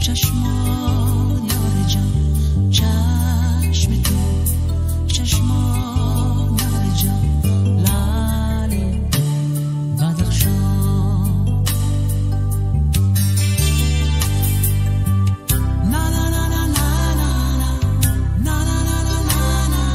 چشمان یار جان چشم تو چشمان یار جان لال بدخشان نا نا نا نا نا نا نا نا نا نا نا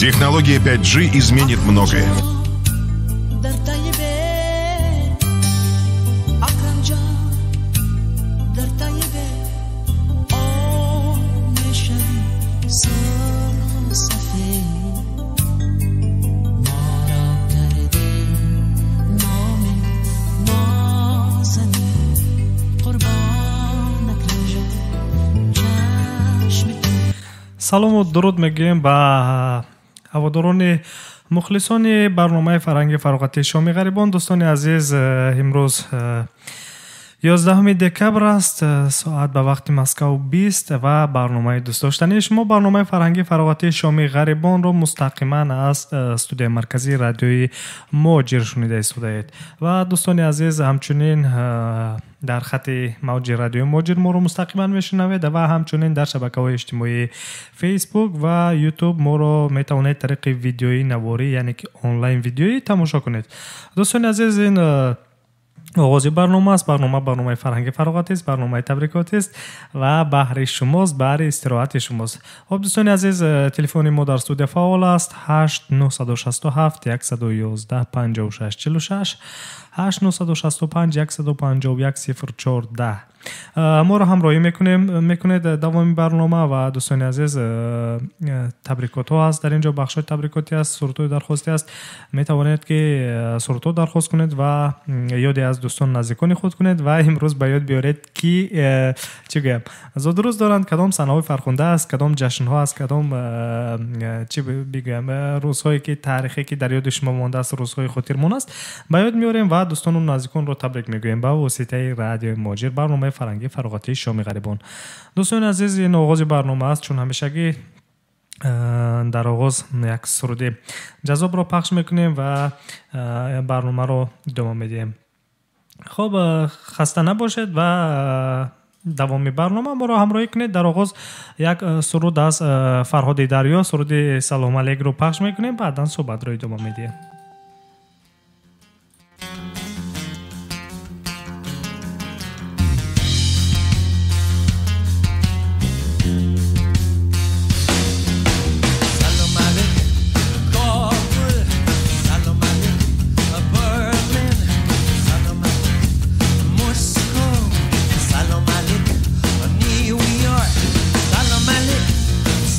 Технология 5G изменит многое. Салому дуруд мегӯем ба ҳаводорони мухлисони барномаи фарҳанги фароғатии шоми ғарибон. Дӯстони азиз, имрӯз 11 декабр аст, соат ба вақти Москав 20 ва барномаи дӯстдоштании шумо барномаи фарҳанги фароғатии шоми ғарибонро мустақиман аз студияи марказии радиои Муҳоҷир шунида истодаед. Ва дӯстони азиз, ҳамчунин дар хати мавҷи радиои Муҳоҷир моро мустақиман мешунавед ва ҳамчунин дар шабакаҳои иҷтимоии Facebook ва YouTube моро метавонед тариқи видеои наворӣ, яъне ки онлайн видеоӣ тамошо кунед. Дӯстони азиз, ин оғози барнома аст. Барнома барномаи фарҳанги фароғатист, барномаи табрикотист ва баҳри шумост, баҳри истироҳати шумост. Хоб дӯстони азиз, телефони мо дар студия фаъол аст: 8 967 111 56 46, 8 965 151 014. Моро ҳамроҳӣ мекунед давоми барнома. Ва дӯстони азиз, табрикотҳо аст, дар ин ҷо бахшҳои табрикотӣ аст, сурудҳои дархостӣ аст. Метавонед ки сурудҳо дархост кунед ва ёде аз дӯстон наздикони худ кунед ва имрӯз ба ёд биёред ки чӣ гӯям, зодрӯз доранд, кадом санаҳои фархунда аст, кадом ҷашнҳо аст, кадом чӣ бигӯям, рӯзҳое ки таърихе ки дар ёди шумо мондааст, рӯзҳои хотирмон аст, ба ёд меорем ва дӯстону наздиконро табрик мегӯем ба воситаи радиои Муҳоҷир, барномаи фарҳангии фароғатии шоми ғарибон. Дӯстони азиз, ин оғози барнома аст, чун ҳамешагӣ дар оғоз як суруди ҷаззобро пахш мекунем ва барномаро идома медиҳем. Хоб, хаста набошед ва давоми барнома моро ҳамроҳӣ кунед. Дар оғоз як суруд аз Фарҳоди Дарё, суруди Салом алейкро пахш мекунем, баъдан суҳбатро идома медиҳем.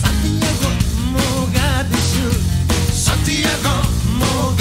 Santiago, Mogadishu, Santiago, Mogadishu.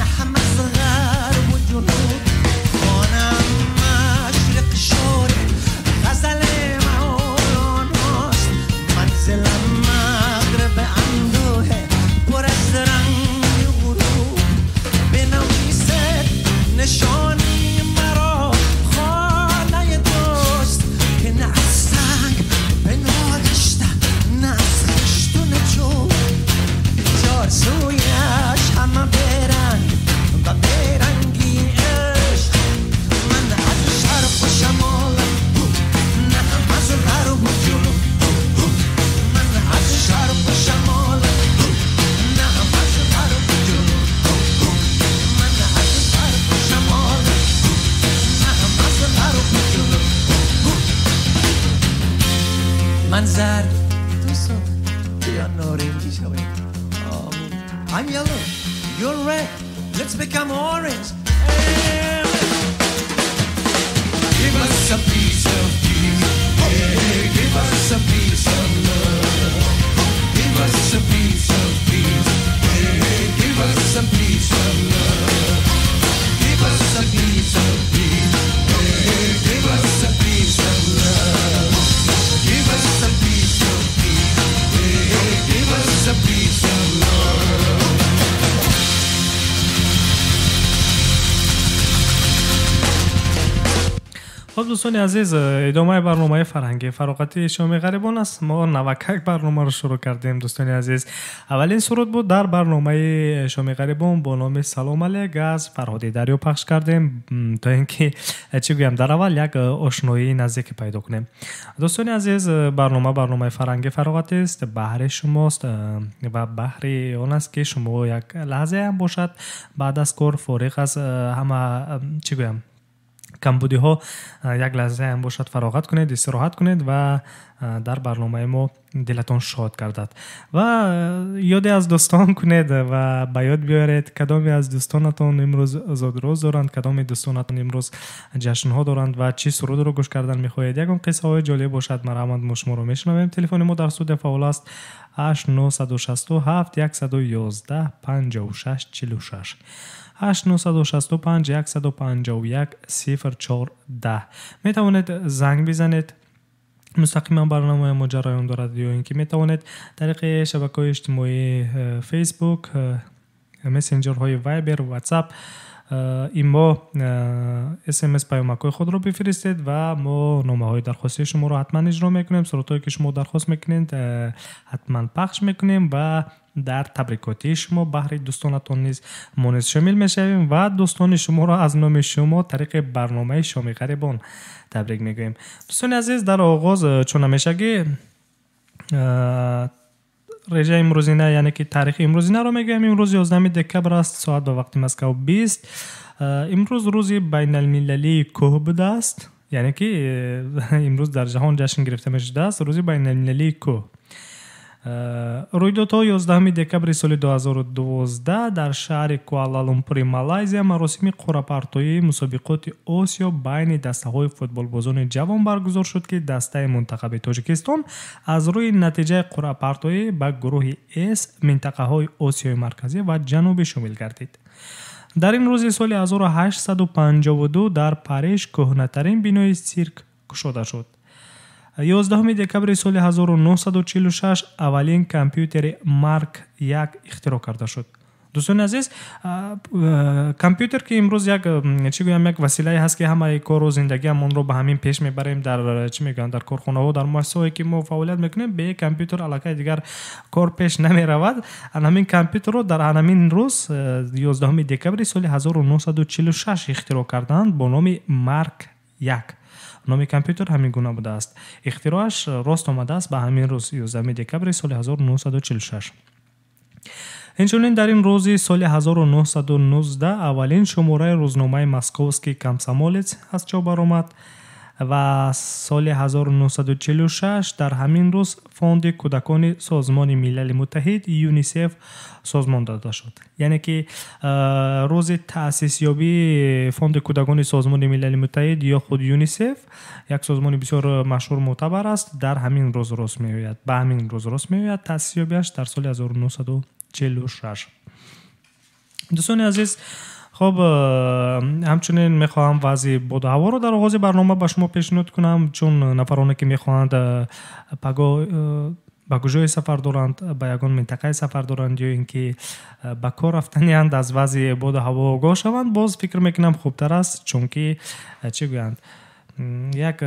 نه هم از غرب و جنوب، خانم مشرق شور غزل مولاناست، منزلم مغرب اندوه پر از رنگ غروب. بنویسد نشانی مرا خانه دوست، که نه از سنگ بنا گشته نه از خشت و نه چوب. چار سویش همه برنگ و برنگی عشق، من از شرق و شمال نه هم از غرب و جنوب، من از شرق و شمال نه هم از غرب و جنوب، من از شرق و شمال نه هم از غرب و جنوب. من زرد تو سرخ بیا نارنجی شویم. I'm yellow, you're red, let's become orange. Give us a piece of peace, hey, give us a piece of love. Give us a piece of peace, hey, give us a piece of love. Give us a piece of peace, hey, give us a piece of love. Give us a piece of peace, hey, give us a piece of love. Хуб, дӯстони азиз, идомаи барномаи фарҳангии фароғатии шоми ғарибон аст. Мо навакак барномаро шурӯъ кардем, дӯстони азиз. Аввалин суруд буд дар барномаи шоми ғарибон бо номи Салом алейк аз Фарҳоди Дарё пахш кардем, то ин ки чӣ гӯям, дар аввал як ошноии наздике пайдо кунем. Дӯстони азиз, барнома барномаи фарҳангии фароғатист, баҳри шумост ва баҳри он аст, ки шумо як лаҳзаам бошад баъд аз кор, фориғ аз ҳама, чӣ гӯям, камбудиҳо, як лаҳзаам бошад фароғат кунед, истироҳат кунед ва дар барномаи мо дилатон шод гардад. Ва ёде аз дӯстон кунед ва ба ёд биёред, кадоме аз дӯстонатон имрӯз зодрӯз доранд, кадоме дӯстонатон имрӯз ҷашнҳо доранд ва чӣ сурудро гӯш кардан мехоҳед. Ягон қиссаҳои ҷолиб бошад, марҳамат, мо шуморо мешунавем. Телефони мо дар студия фаъол аст: 8967 111 56 46, 8965 151 04 10. Метавонед занг бизанед, мустақиман барномаи мо ҷараён дорад, ё ин ки метавонед тариқи шабакаҳои иҷтимоӣ, Фейсбук, мессенҷерҳои Вайбер, Ватсап, имо, СМС паёмакҳои худро бифиристед ва мо номаҳои дархостии шуморо ҳатман иҷро мекунем. Сурудҳое ки шумо дархост мекунед, ҳатман пахш мекунем ва дар табрикотии шумо баҳри дӯстонатон низ мо низ шомил мешавем ва дӯстони шуморо аз номи шумо тариқи барномаи шоми ғарибон табрик мегӯем. Дӯстони азиз, дар оғоз, чун ҳамешагӣ, режаи имрӯзина, яъне ки таърихи имрӯзинаро мегӯям. Имрӯз 11 декабр аст, соат ба вақти Москав 20. Имрӯз рӯзи байналмилалии кӯҳ будааст, яъне ки имрӯз дар ҷаҳон ҷашн гирифта мешудааст рӯзи байналмилалии кӯҳ. Рӯйдодҳо: 11 декабри соли 2012 дар шаҳри Куала-Лумпури Малайзия маросими қуръапартоии мусобиқоти Осиё байни дастаҳои футболбозони ҷавон баргузор шуд, ки дастаи мунтахаби Тоҷикистон аз рӯи натиҷаи қуръапартоӣ ба гурӯҳи С минтақаҳои Осиёи Марказӣ ва Ҷанубӣ шомил гардид. Дар ин рӯзи соли 1852 дар Париж кӯҳнатарин бинои сирк кушода шуд. 11 декабри соли 1946 аввалин компютери Марк 1 ихтироъ карда шуд. Дӯстони азиз, компютер, ки имрӯз як, чӣ гӯям, як василае ҳаст, ки ҳамаи кору зиндагиамонро ба ҳамин пеш мебарем, дар, чӣ мегӯянд, дар корхонаҳо, дар муассисаҳое ки мо фаъолият мекунем, бе компютер аллакай дигар кор пеш намеравад. Ҳамин компютерро дар ҳамин рӯз, 11 декабри соли 1946 ихтироъ карданд бо номи Марк 1. Номи компютер ҳамин гуна будааст. Ихтироаш рост омадааст ба ҳамин рӯз, 11 декабри соли 1946. Инчунин дар ин рӯзи соли 1919 аввалин шумораи рӯзномаи «Московский комсомолец» аз чоп баромад ва соли 1946 дар ҳамин рӯз Фонди кӯдакони Созмони Милали Муттаҳид, ЮНИСЕФ, созмон дода шуд. Яъне ки рӯзи таъсисёбии Фонди кӯдакони Созмони Милали Муттаҳид ё худ ЮНИСЕФ, як созмони бисёр машҳур, мӯътабар аст, дар ҳамин рӯз рост меояд, ба ҳамин рӯз рост меояд таъсисёбиаш дар соли 1946. Дӯстони азиз, хуб, ҳамчунин мехоҳам вазъи боду ҳаворо дар оғози барнома ба шумо пешниҳод кунам, чун нафароне ки мехоҳанд пагоҳ ба куҷое сафар доранд, ба ягон минтақае сафар доранд ё ин ки ба кор рафтанианд, аз вазъи боду ҳаво огоҳ шаванд, боз фикр мекунам хубтар аст, чунки чӣ гӯянд, як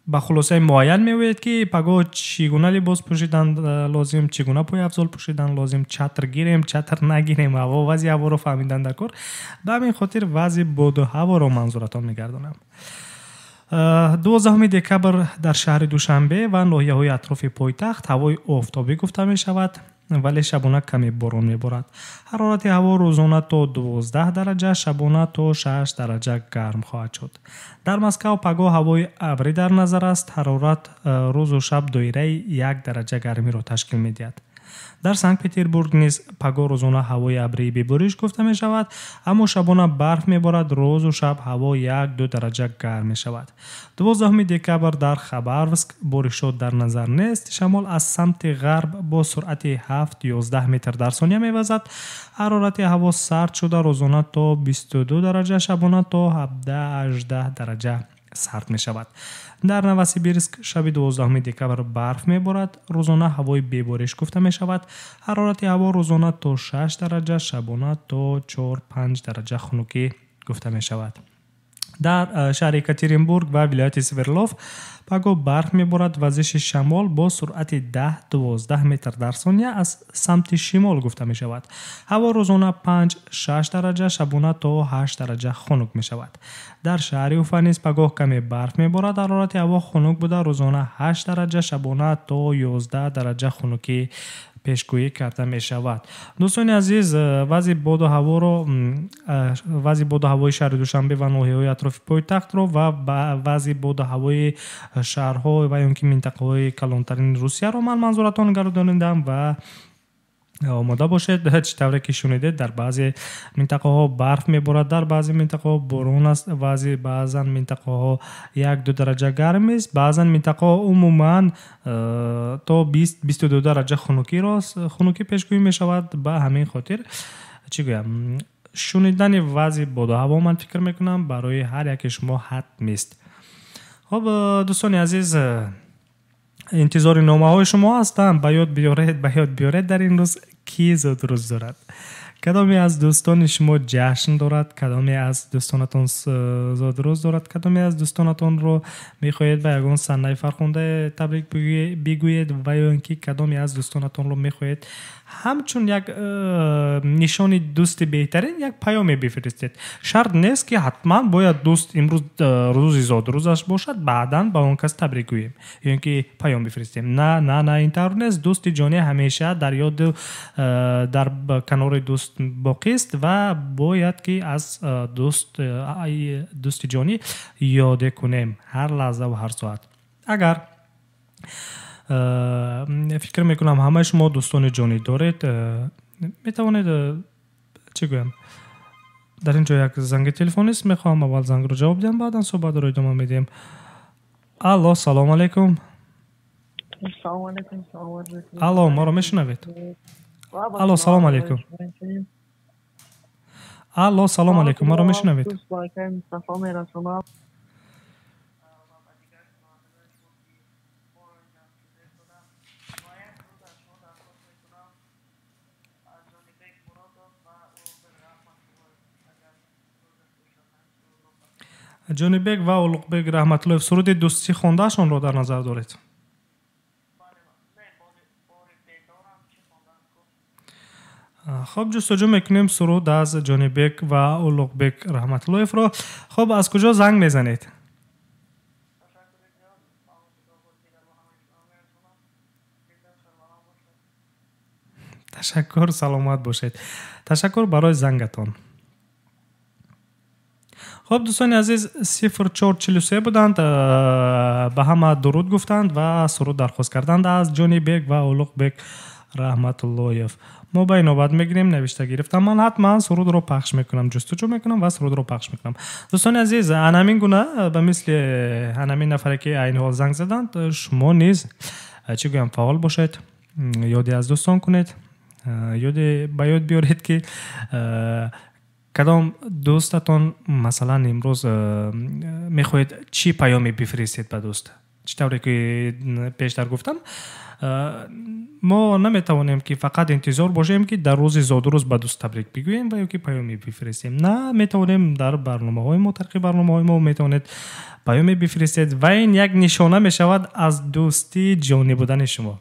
ба хулосаи муайян меояд, ки пагоҳ чӣ гуна либос пӯшидан лозим, чӣ гуна пойафзол пӯшидан лозим, чатр гирем, чатр нагирем, ҳаво, вазъи ҳаворо фаҳмидан дар кор. Ба ҳамин хотир вазъи боду ҳаворо манзуратон мегардонам. 12 декабр дар шаҳри Душанбе ва ноҳияҳои атрофи пойтахт ҳавои офтобӣ гуфта мешавад, вале шабона каме борон меборад. Ҳарорати ҳаво рӯзона то 12 дараҷа, шабона то 6 дараҷа гарм хоҳад шуд. Дар Москав пагоҳ ҳавои абрӣ дар назар аст. Ҳарорат рӯзу шаб доираи 1 дараҷа гармиро ташкил медиҳад. Дар Санкт-Петербург низ пагоҳ рӯзона ҳавои абрии бебориш гуфта мешавад, аммо шабона барф меборад, рӯзу шаб ҳаво 1-2 дараҷа гарм мешавад. 12 декабр дар Хабаровск боришот дар назар нест. Шамол аз самти ғарб бо суръати 7-11 метр дар сония мевазад. Ҳарорати ҳаво сард шуда, рӯзона то 22 дараҷа, шабона то 17-18 дараҷа сард мешавад. Дар Новосибирск шаби 12 декабр барф меборад, рӯзона ҳавои бебориш гуфта мешавад. Ҳарорати ҳаво рӯзона то 6 дараҷа, шабона то 4-5 дараҷа хунукӣ гуфта мешавад. Дар шаҳри Екатеринбург ва вилояти Свердлов пагоҳ барф меборад, вазиши шамол бо суръати 10-12 метр дар сония аз самти шимол гуфта мешавад. Ҳаво рӯзона 5-6 дараҷа, шабона то 8 дараҷа хунук мешавад. Дар шаҳри Уфа низ пагоҳ каме барф меборад, ҳарорати ҳаво хунук буда, рӯзона 8 дараҷа, шабона то 11 дараҷа хунукӣ пешгӯӣ карда мешавад. Дӯстони азиз, вазъи боду ҳаворо, вазъи боду ҳавои шаҳри Душанбе ва ноҳияҳои атрофи пойтахтро ва вазъи боду ҳавои шаҳрҳо ва ё ин ки минтақаҳои калонтарини Русияро ман манзуратон гардонидам ва омода бошед. Чӣ тавре ки шунидед, дар баъзе минтақаҳо барф меборад, дар баъзе минтақаҳо борон аст, баъзан минтақаҳо 1-2 дараҷа гарм аст, баъзан минтақаҳо умуман то 20-22 дараҷа хунукӣ пешгӯӣ мешавад. Ба ҳамин хотир чӣ гӯям, шунидани вазъи боду ҳаво ман фикр мекунам барои ҳар яке шумо ҳатмист. Хуб, дӯстони азиз, интизори номаҳои шумо ҳастам. Ба ёд биёред, ба ёд биёред дар ин рӯз ки зодрӯз дорад, кадоме аз дӯстони шумо ҷашн дорад, кадоме аз дӯстонатон зодрӯз дорад, кадоме аз дӯстонатонро мехоҳед ба ягон санаи фархунда табрик бигӯед ва ё ин ки кадоме аз дӯстонатонро мехоҳед ҳамчун як нишони дӯсти беҳтарин як паёме бифиристед. Шарт нест ки ҳатман бояд дӯст имрӯз рӯзи зодрӯзаш бошад, баъдан ба он кас табрик гӯем ё ин ки паём бифиристем. На, на, на, ин тавр нест. Дӯсти ҷонӣ ҳамеша дар ёду дар канори дӯст боқист ва бояд ки аз дӯсти ҷонӣ ёде кунем ҳар лаҳза ва ҳар соат. Агар фикр мекунам ҳамаи шумо дӯстони ҷонӣ доред, метавонед чӣ гӯям, дар ин ҷо як занги телефонист, мехоҳам аввал зангро ҷавоб диҳам, баъдан суҳбатро идома медиҳем. Алло, салому алайкум. Алло, маро мешунавед? Алло, салому алайкум. Алло, салому алайкум, маро мешунавед? Ҷонибек ва Улуғбек Раҳматуллоев суруди дӯстӣ хондаашонро дар назар доред? Хуб, ҷустуҷӯ мекунем суруд аз Ҷонибек ва Улуғбек Раҳматуллоевро. Хуб, аз куҷо занг мезанед? Ташаккур, саломат бошед. Ташаккур барои зангатон. Хуб, дӯстони азиз, 0443 буданд, ба ҳама дуруд гуфтанд ва суруд дархост карданд аз Ҷонибек ва Улуғбек Раҳматуллоев. Мо ба инобат мегирем, навишта гирифтам. Ман ҳатман сурудро пахш мекунам, ҷустуҷӯ мекунам ва сурудро пахш мекунам. Дӯстони азиз, анамин гуна ба мисли анамин нафаре ки айни ҳол занг заданд, шумо низ чӣ гӯям, фаъол бошед, ёде аз дӯстон кунед. Ба ёд биёред, ки кадом дӯстатон, масалан, имрӯз мехоҳед чӣ паёме бифиристед ба дӯст. Чӣ тавре ки пештар гуфтам, мо наметавонем, ки фақат интизор бошем, ки дар рӯзи зодрӯз ба дӯст табрик бигӯем ва ё ки паёме бифиристем. На, метавонем дар барномаҳои мо, тариқи барномаҳои мо метавонед паёме бифиристед ва ин як нишона мешавад аз дӯстии ҷонӣ будани шумо.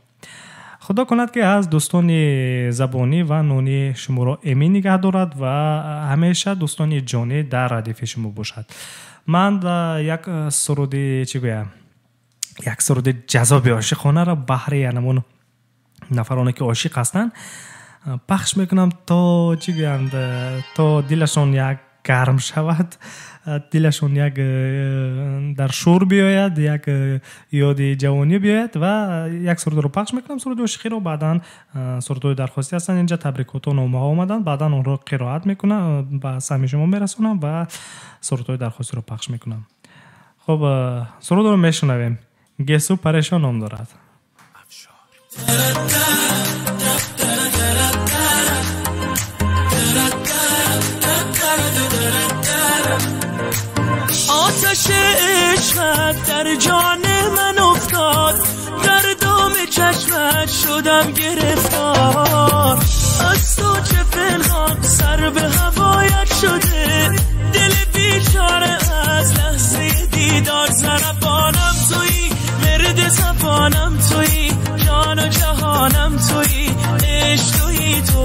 Худо кунад, ки аз дӯстони забонӣ ва нонӣ шуморо эмин нигаҳ дорад ва ҳамеша дӯстони ҷонӣ дар радифи шумо бошад. Ман як суруди, чӣ гӯям, як суруди ҷаззоби ошиқонаро баҳри янамон нафароне, ки ошиқ ҳастанд, пахш мекунам, то, чӣ гӯянд, то дилашон як гарм шавад, дилашон як дар шӯр биёяд, як ёди ҷавонӣ биёяд ва як сурудро пахш мекунам, суруди ошиқиро. Баъдан сурудҳои дархостӣ ҳастанд инҷа, табрикоту номаҳо омаданд, баъдан онро қироат мекунам, ба самъи шумо мерасонам ва сурудҳои дархостиро пахш мекунам. Хуб, сурудро мешунавем. Гесу парешон ном дорад. آتش عشقت در جان من افتاد، در دام چشمت شدم گرفتار. از تو چه پنهان سر به هوایت شده، دل بیچاره از لحظه دیدار. ضربانم تویی، ورد زبانم تویی، جان و جهانم تویی، عشق تویی تو.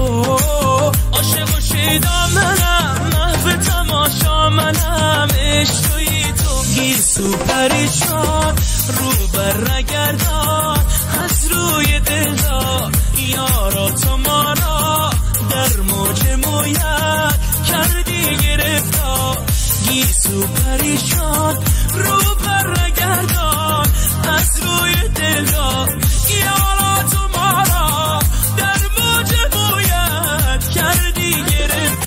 عاشق و شیدا منم، محو تماشا منم، عشق تویی تو. گیسو پریشان رو بر نگردان، از روی دلدار یارا تو ما را در موج مویت کردی گرفتار. گیسو پریشان رو بر نگردان، از روی دلدار یارا تو ما را در موج مویت کردی گرفتار.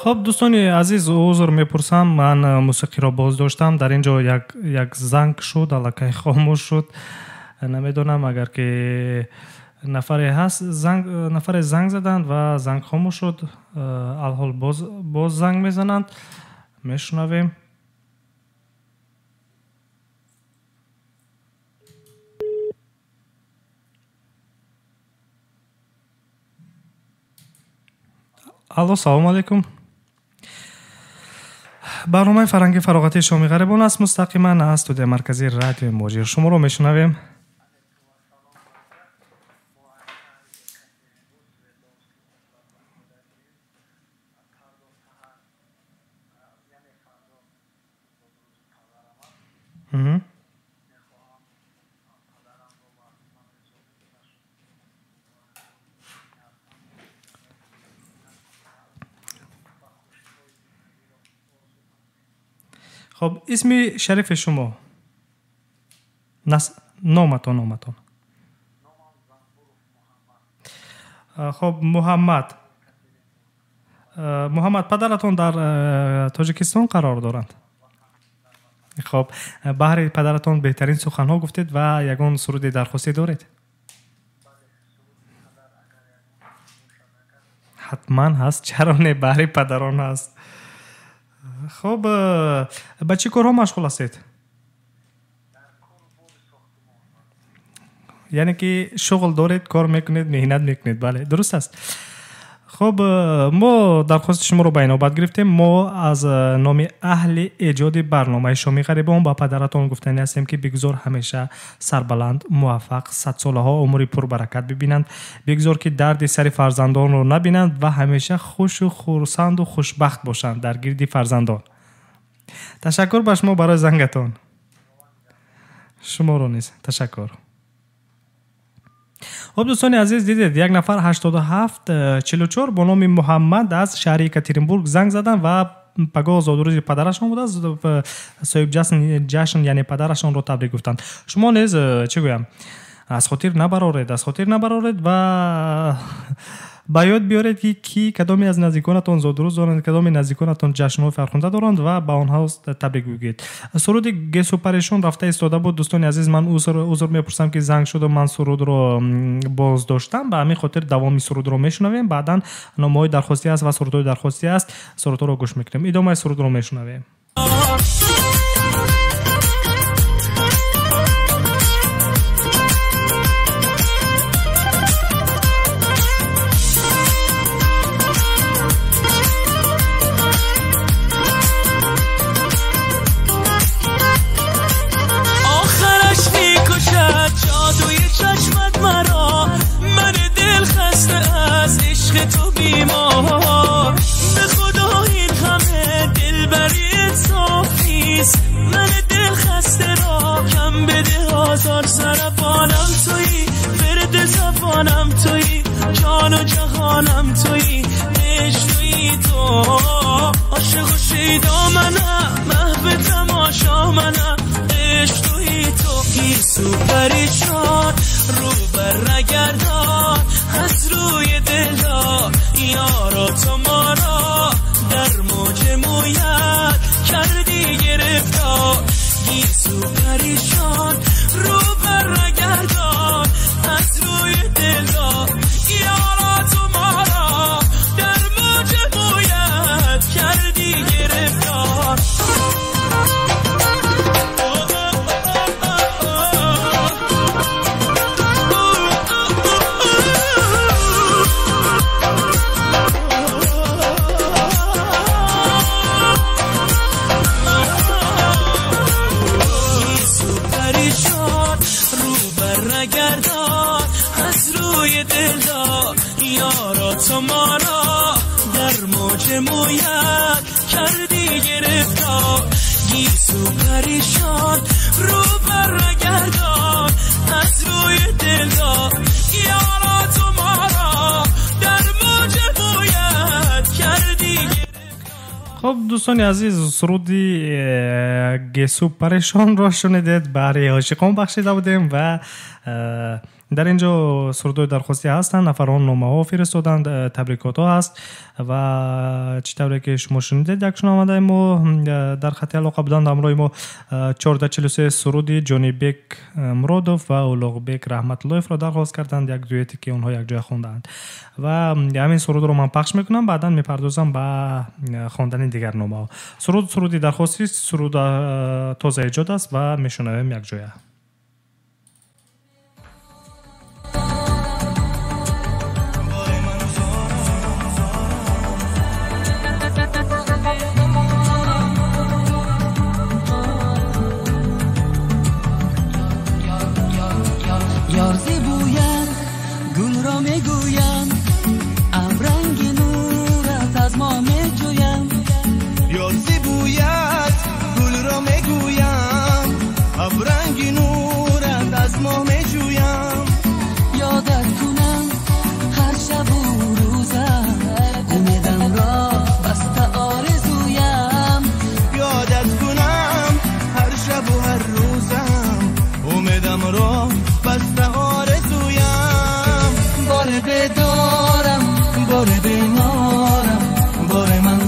Хуб, дӯстони азиз, узр мепурсам, ман мусиқиро боз доштам. Дар ин ҷо як занг шуд, аллакай хомӯш шуд. Намедонам, агар ки нафаре ҳаст, нафаре занг заданд ва занг хомӯш шуд. Алҳол боз занг мезананд, мешунавем. Алло, салому алайкум. Барномаи фарҳанги фароғатии шоми ғарибон аст, мустақиман аз студияи марказии радиои Муҳоҷир. Шуморо мешунавем. Хуб, исми шарифи шумо? Номатон, номатон. Хуб, Муҳаммад. Муҳаммад, падаратон дар Тоҷикистон қарор доранд? Хуб, баҳри падаратон беҳтарин суханҳо гуфтед ва ягон суруди дархостӣ доред? Ҳатман ҳаст, чаро не, баҳри падарон ҳаст. Хуб, ба чӣ корҳо машғул ҳастед? Яъне ки шуғл доред, кор мекунед, меҳнат мекунед, бале, дуруст аст. Хуб, мо дархости шуморо ба инобат гирифтем. Мо аз номи аҳли эҷоди барномаи шоми ғарибон ба падаратон гуфтанӣ ҳастем, ки бигзор ҳамеша сарбаланд, муваффақ, садсолаҳо умри пурбаракат бибинанд, бигзор ки дарди сари фарзандонро набинанд ва ҳамеша хушу хурсанду хушбахт бошанд дар гирди фарзандон. Ташаккур ба шумо барои зангатон. Шуморо низ ташаккур. Хуб, дӯстони азиз, дидед, як нафар 87 44 бо номи Муҳаммад аз шаҳри Екатеринбург занг заданд ва пагоҳ зодрӯзи падарашон будааст, соҳиб ҷашн, яъне падарашонро табрик гуфтанд. Шумо низ, чӣ гӯям, аз хотир набароред, аз хотир набароред ва Ба ёд биёред, ки кадоме аз наздиконатон зодрӯз доранд, кадоме наздиконатон ҷашнҳои фархунда доранд ва ба онҳо табрик бигӯед. Суруди Гесу Парешон рафта истода буд. Дӯстони азиз, ман узр мепурсам, ки занг шуду ман сурудро боз доштам. Ба ҳамин хотир давоми сурудро мешунавем, баъдан номаҳои дархостӣ аст ва сурудҳои дархостӣ аст, сурудҳоро гӯш мекунем. Идомаи сурудро мешунавем. تو بیمار به خدا این همه دلبری انصاف نیست، من دل خسته را کم بده آزار. سرپانم تویی، ورد زبانم تویی، جان و جهانم تویی، عشق تویی تو. عاشق و شیدا منم، محو تماشا منم، عشق تویی تو. گیسو پریشان رو بر نگردان از روی دلدار، یارا تو ما را در موج مویت کردی گرفتار. گیسو پریشان رو بر نگردان از روی دلدار، یارا تو ما را در موج مویت کردی گرفتار. تو ما را در موج مویت کردی گرفتار. گیسو پریشان رو بر نگردان از روی دلدار، یارا تو ما را در موج مویت کردی گرفتار. خب دوستان عزیز، суруди Гесу Парешонро шунидед، баҳри ошиқон бахшида будем ва дар ин ҷо сурудҳои дархостӣ ҳастанд, нафарон номаҳо фиристоданд, табрикотҳо ҳаст ва чӣ тавре ки шумо шунидед, як шунавандаи мо дар хати алоқа буданд ҳамроҳи мо. 1443 суруди Ҷонибек Муродов ва Улуғбек Раҳматуллоевро дархост карданд, як дуэте ки онҳо якҷоя хондаанд ва ҳамин сурудро ман пахш мекунам, баъдан мепардозам ба хондани дигар номаҳо. Суруд суруди дархостӣ, суруд тоза эҷод аст ва мешунавем якҷоя. Bore bedorам, bore بیمارم، bore من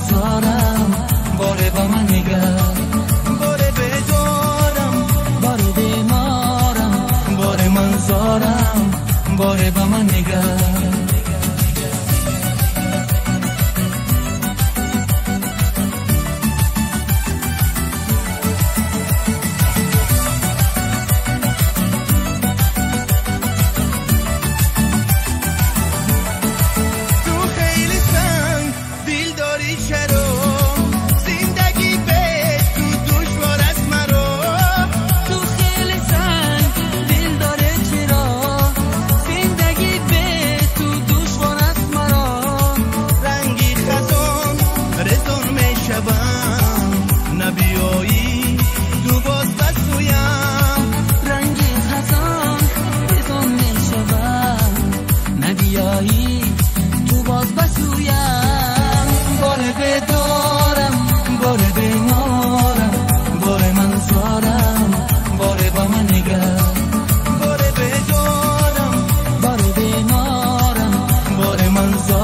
زارم.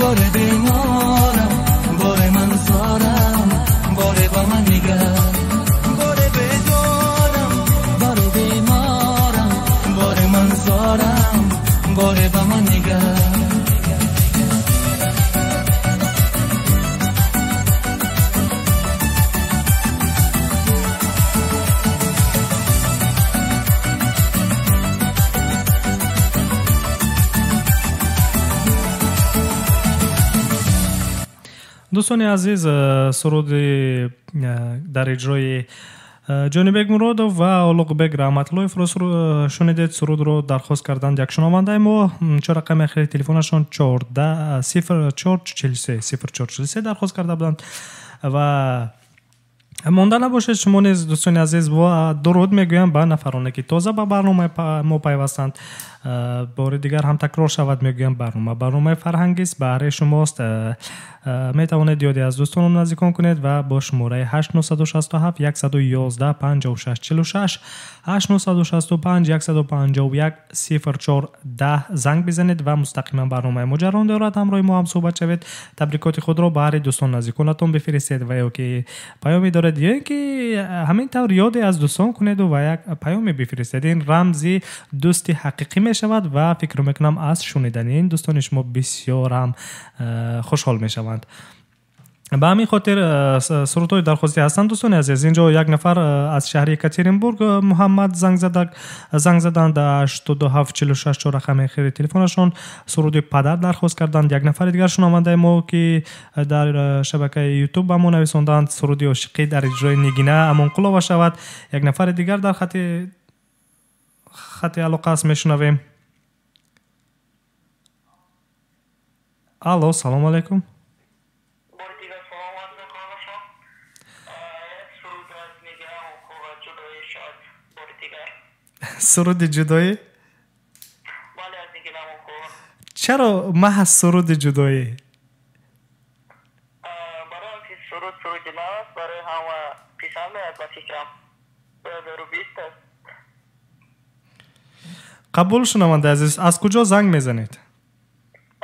باره بیمارم، باره من زارم، باره با من نگر، باره بدارم، باره بیمارم، باره من زارم، باره با من نگر. Дӯстони азиз, суруди дар иҷрои Ҷонибек Муродов ва Улуғбек Раҳматуллоевро шунидед. Сурудро дархост карданд як шунавандаи мо. Чор рақами ахири телефонашон 14 04 43 0443 дархост карда буданд. Ва монда набошед шумо низ, дӯстони азиз, дуруд мегӯям ба нафароне, ки тоза ба барномаи мо пайвастанд. Бори дигар ҳам такрор шавад, мегӯям, барнома барномаи фарҳангист, баҳри шумост. Метавонед ёде аз дӯстону наздикон кунед ва бо шумораи 8967 111 56 46, 8965 151 04 10 занг бизанед ва мустақиман барномаи мо ҷараён дорад, ҳамроҳи мо ҳам суҳбат шавед. Табрикоти худро баҳри дӯстон наздиконатон бифиристед ва ё ки паёме доред, ё ин ки ҳамин тавр ёде аз дӯстон кунеду ва як паёме бифиристед. Ин рамзи дӯсти ҳақиқӣ мешавад ва фикр мекунам, аз шунидани ин дӯстони шумо бисёр ҳам хушҳол мешаванд. Ба ҳамин хотир сурудҳои дархостӣ ҳастанд, дӯстони азиз. Инҷо як нафар аз шаҳри Екатеринбург, Муҳаммад, занг заданд, 8746 чор рақами охири телефонашон, суруди «Падар» дархост карданд. Як нафари дигар шунавандаи мо, ки дар шабакаи Ютуб ба мо нависонданд, суруди «Ошиқӣ» дар иҷрои Нигина Амонқулова шавад. Як нафари дигар дар хати алоқа аст, мешунавем. Алло, салому алайкум. Бори дигар салом арз мекунам ба шумо. Як суруд аз Нигина Амонқулова, «Ҷудоӣ» шояд бори дигар. Суруди «Ҷудоӣ»? Бале, аз Нигина Амонқулова. Чаро маҳз суруди «Ҷудоӣ»? Барои он ки суруд суруди нав аст, барои ҳама писанд меояд, ба фикрам. 2020 аст. Қабул, шунавандаи азиз. Аз куҷо занг мезанед?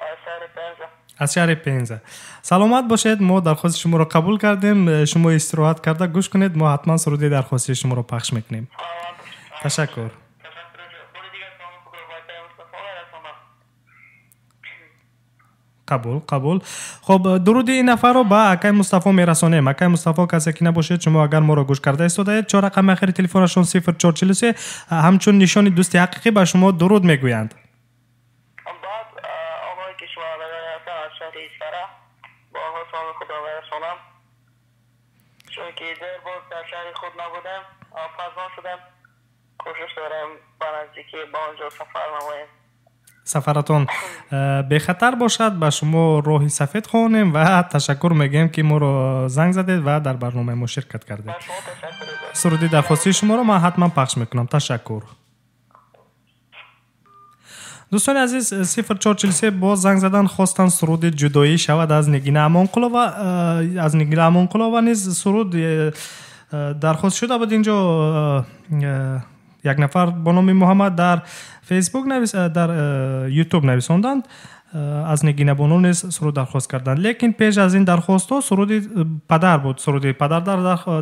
Аз шаҳри Пенза. Аз шаҳри Пенза. Саломат бошед, мо дархости шуморо қабул кардем. Шумо истироҳат карда гӯш кунед, мо ҳатман суруди дархостии шуморо пахш мекунем. Саломат бошед. Ташаккур. Ташаккур. Бори дигар саломи худро ба акаи Мустафо мерасонам. Қабул, қабул. Хоб, дуруди ин нафарро ба акаи Мустафо мерасонем. Акаи Мустафо, касе ки набошед, шумо агар моро гӯш карда истодаед, чор рақами ахири телефонашон 0443, ҳамчун нишони дӯсти ҳақиқӣ ба шумо дуруд мегӯянд. Баъд онҳое ки шунавандагони ҳастанд аз шаҳри Исфара, ба онҳо саломи худро мерасонам, чунки дер боз дар шаҳри худ набудем, пазмон шудем. Кӯшиш дорем ба наздикӣ ба он ҷо сафар намоем. Сафаратон бехатар бошад, ба шумо роҳи сафед хоҳонем ва ташаккур мегӯем, ки моро занг задед ва дар барномаи мо ширкат кардед. Ба шумо ташаккур. Суруди дархостии шуморо ман ҳатман пахш мекунам. Ташаккур. Дӯстони азиз, 0443 боз занг задан, хостанд суруди «Ҷудоӣ» шавад аз Нигина Амонқулова. Аз Нигина Амонқулова низ суруд дархост шуда буд. Инҷо як нафар бо номи Муҳаммад дар Фейсбук навис, дар Ютуб нависонданд, аз Нигина Бону низ суруд дархост карданд. Лекин пеш аз ин дархостҳо суруди «Падар» буд. Суруди «Падар»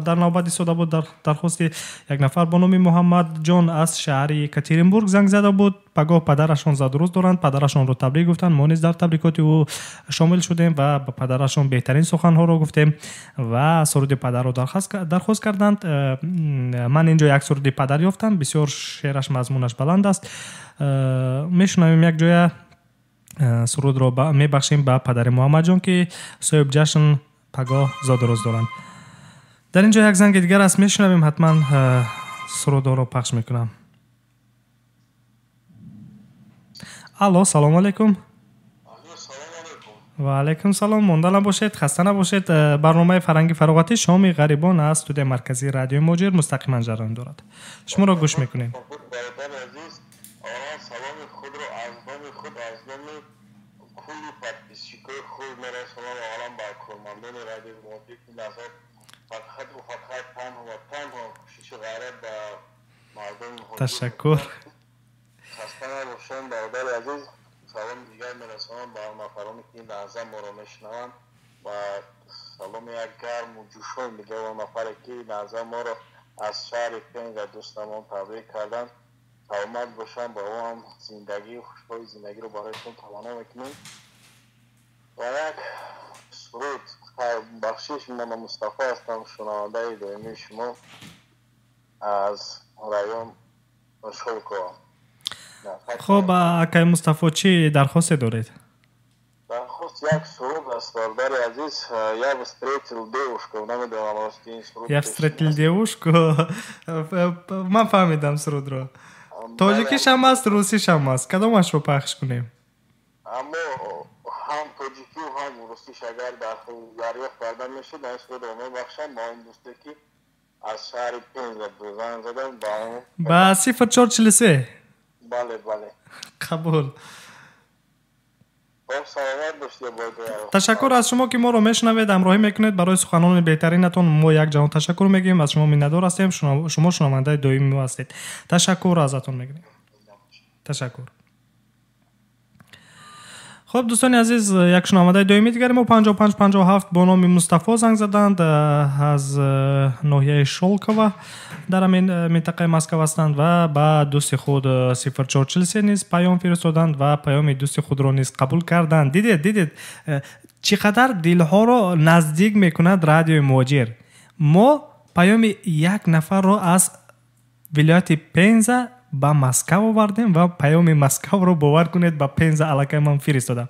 дар навбат истода буд. Дар дархости як нафар бо номи Муҳаммадҷон аз шаҳри Екатеринбург занг зада буд. Пагоҳ падарашон зодрӯз доранд, падарашонро табрик гуфтанд. Мо низ дар табрикоти ӯ шомил шудем ва ба падарашон беҳтарин суханҳоро гуфтем ва суруди «Падарро» дархост карданд. Ман инҷо як суруди «Падар» ёфтам, бисёр шеъраш, мазмунаш баланд аст. Мешунавем якҷоя сурудро, мебахшем ба падари Муҳаммадҷон, ки соҳиб ҷашн пагоҳ зодрӯз доранд. Дар ин ҷо як занги дигар аст, мешунавем, ҳатман сурудҳоро пахш мекунам. Алло, салому алайкум. Ва алайкум салом. Монда набошед, хаста набошед. Барномаи фарҳанги фароғатӣ «Шоми ғарибон» аз студияи марказии Радиои Муҳоҷир мустақиман ҷараён дорад. Шуморо гӯш мекунем. Бародари азиз, аввалан саломи худро аз номи худ, аз номи кулли подписчикои худ мерасонам аввалан ба кормандони Радиои Муҳоҷир, ки лаҳза фақату фақат, танҳо ва танҳо кӯшиши ғайрат ба мардуми муҳоҷир. Ташаккур. Хаста набошем, бародари азиз. Саломи дигар мерасонам ба он нафароне ки ин лаҳза моро мешунаванд ва саломи як гарму ҷӯшон мегӯям он нафаре ки ин лаҳза моро аз шаҳри Пенза дӯстамон табрик карданд. Саломат бошанд, ба ӯ ҳам зиндагию хушҳои зиндагиро барояшон таманно мекунем. Ва як суруд бахшиш, ман Мустафо ҳастам, шунавандаи доимии шумо аз район Шолкова. Хуб, акай Мустафо, чӣ дархосте доред? Дархост як суруд аст, бародари азиз. Я встретил девушку, намедонам рости ин суруд. Я встретил девушку, ман фаҳмидам сурудро. Тоҷикишам аст, русишам аст, кадомашро пахш кунем? Аммо ҳам тоҷикию ҳам русиш агар дарёфт карда мешуд, ин сурудро мебахшам ба он дӯсте ки аз шаҳри Пенза занг задам ба он. Ба 0443? Бале, бале. Қабул. Хоб, саломат бошед. Ташаккур аз шумо ки моро мешунавед, ҳамроҳӣ мекунед. Барои суханони беҳтаринатон мо як ҷаҳон ташаккур мегӯем, аз шумо миннатдор ҳастем. Шумо шунавандаи доими мо ҳастед. Ташаккур азатон мегӯем. Ташаккур. Хуб, дӯстони азиз, як шунавандаи доимии дигари мо 5557 бо номи Мустафо занг заданд, аз ноҳияи Шолкова дар ҳамин минтақаи Москав ҳастанд ва ба дӯсти худ 0443 низ паём фиристоданд ва паёми дӯсти худро низ қабул карданд. Дидед, дидед, чӣ қадар дилҳоро наздик мекунад радиои Муҳоҷир. Мо паёми як нафарро аз вилояти Пенза ба Москав овардем ва паёми Москавро, бовар кунед, ба Пенза аллакай ман фиристодам.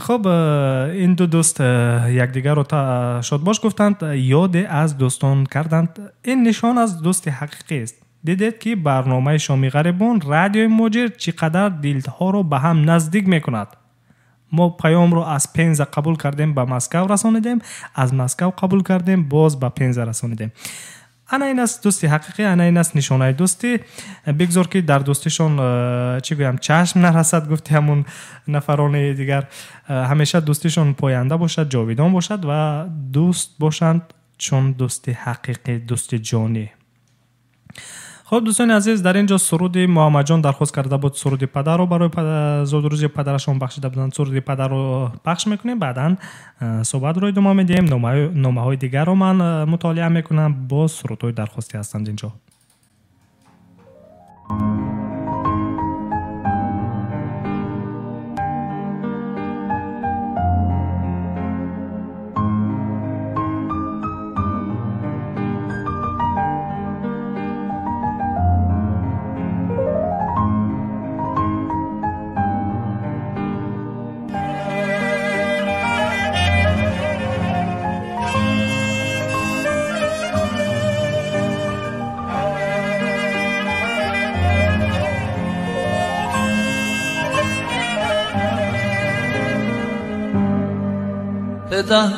Хуб, ин ду дӯст якдигарро шодбош гуфтанд, ёде аз дӯстон карданд. Ин нишон аз дӯсти ҳақиқӣ аст. Дидед ки барномаи Шоми ғарибон, радиои Муҳоҷир чӣ қадар дилҳоро ба ҳам наздик мекунад. Мо паёмро аз Пенза қабул кардем, ба Москав расонидем, аз Москав қабул кардем, боз ба Пенза расонидем. Ана ин аст дӯсти ҳақиқӣ, ана ин аст нишонаи дӯстӣ. Бигзор ки дар дӯстишон, чӣ гӯям, чашм нарасад, гуфти ҳамун нафарони дигар. Ҳамеша дӯстишон поянда бошад, ҷовидон бошад ва дӯст бошанд, чун дӯсти ҳақиқӣ, дӯсти ҷонӣ. Хуб, дӯстони азиз, дар ин ҷо суруди Муҳаммадҷон дархост карда буд, суруди падарро барои зодрӯзи падарашон бахшида буданд. Суруди падарро пахш мекунем, баъдан суҳбатро идома медиҳем. Номаҳои дигарро ман мутолиа мекунам, боз сурудҳои дархостӣ ҳастанд ин ҷо. پدر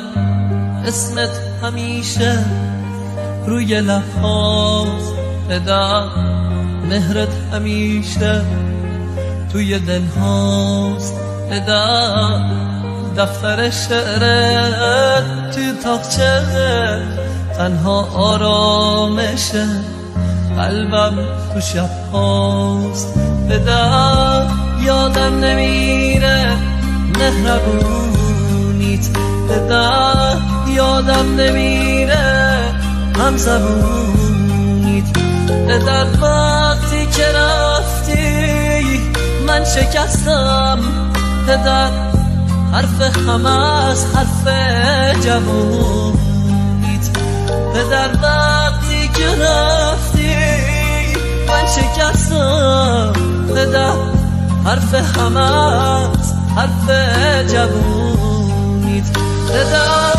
اسمت همیشه روی لب‌هاست، پدر مهرت همیشه توی دل هاست، پدر دفتر شعرت توی تاقچه تنها آرامشه قلبم تو شب هاست، پدر یادم نمیره مهربونیت، پدر یادم نمیره هم زبونیت، پدر وقتی که رفتی من شکستم، پدر حرف همه از حرف جوونیت، پدر وقتی که رفتی من شکستم، پدر حرف همه از حرف جوونیت، پدر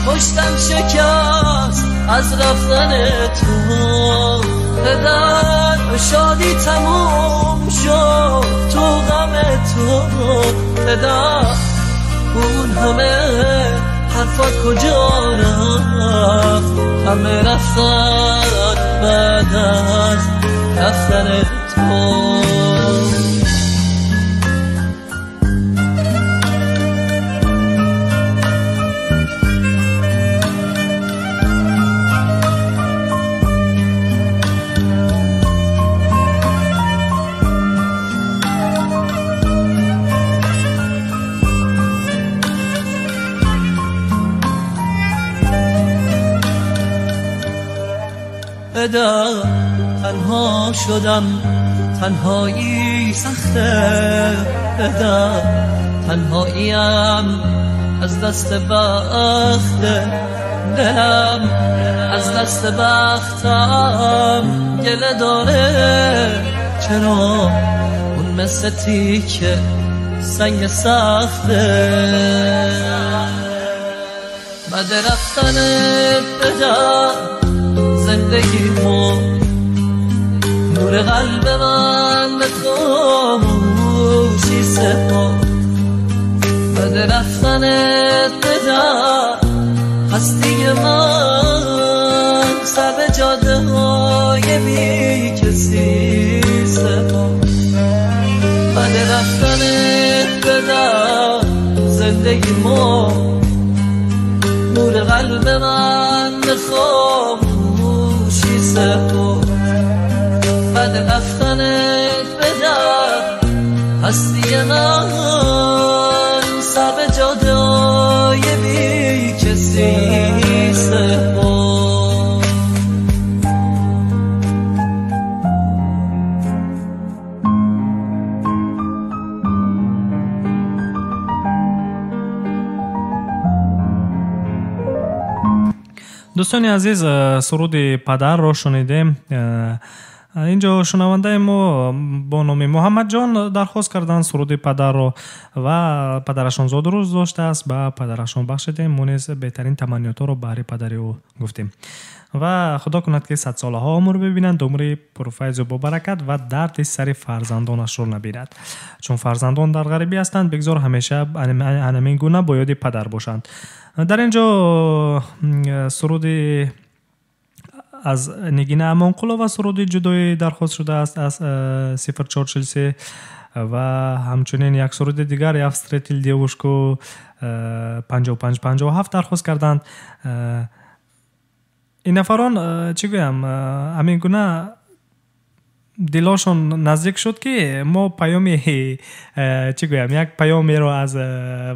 پشتم شکست از رفتن تو، پدر شادی تموم شد تو غم تو، پدر اون همه حرفات کجا رفت، همه رفتن بعد از رفتن تو. پدر تنها شدم، تنهایی سخته پدر، تنهاییم از دست بخته، دلم از دست بختم گله داره، چرا اون مثل تیکه سنگ سخته. بعد رفتن پدر زندگی ما، نور قلب من به خاموشی سپرد. بعد رفتن پدر هستی من سر به جاده های بی کسی سپرد. بعد رفتن پدر زندگی ما، نور قلب من به خاموشی سپرد. بعد رفتن پدر هستی من سر به جاده های بی کسی سپرد. Дӯстони азиз, суруди падарро шунидем. Инҷо шунавандаи мо бо номи Муҳаммадҷон дархост карданд суруди падарро ва падарашон зодрӯз доштааст, ба падарашон бахшидем. Мо низ беҳтарин таманниётҳоро баҳри падари ӯ гуфтем ва худо кунад, ки садсолаҳо умр бибинанд, умри пурфайзу бобаракат ва дарди сари фарзандонашро набинад. Чун фарзандон дар ғарибӣ ҳастанд, бигзор ҳамеша ҳамин гуна бо ёди падар бошанд. Дар ин ҷо суруди аз Нигина Амонқулова суруди ҷудоӣ дархост шудааст аз 0443 ва ҳамчунин як суруди дигар Я встретил девушку 5557 дархост карданд. Ин нафарон, чӣ гӯям, ҳамин гуна дилошон наздик шуд, ки мо паёми, чӣ гӯям, як паёмеро аз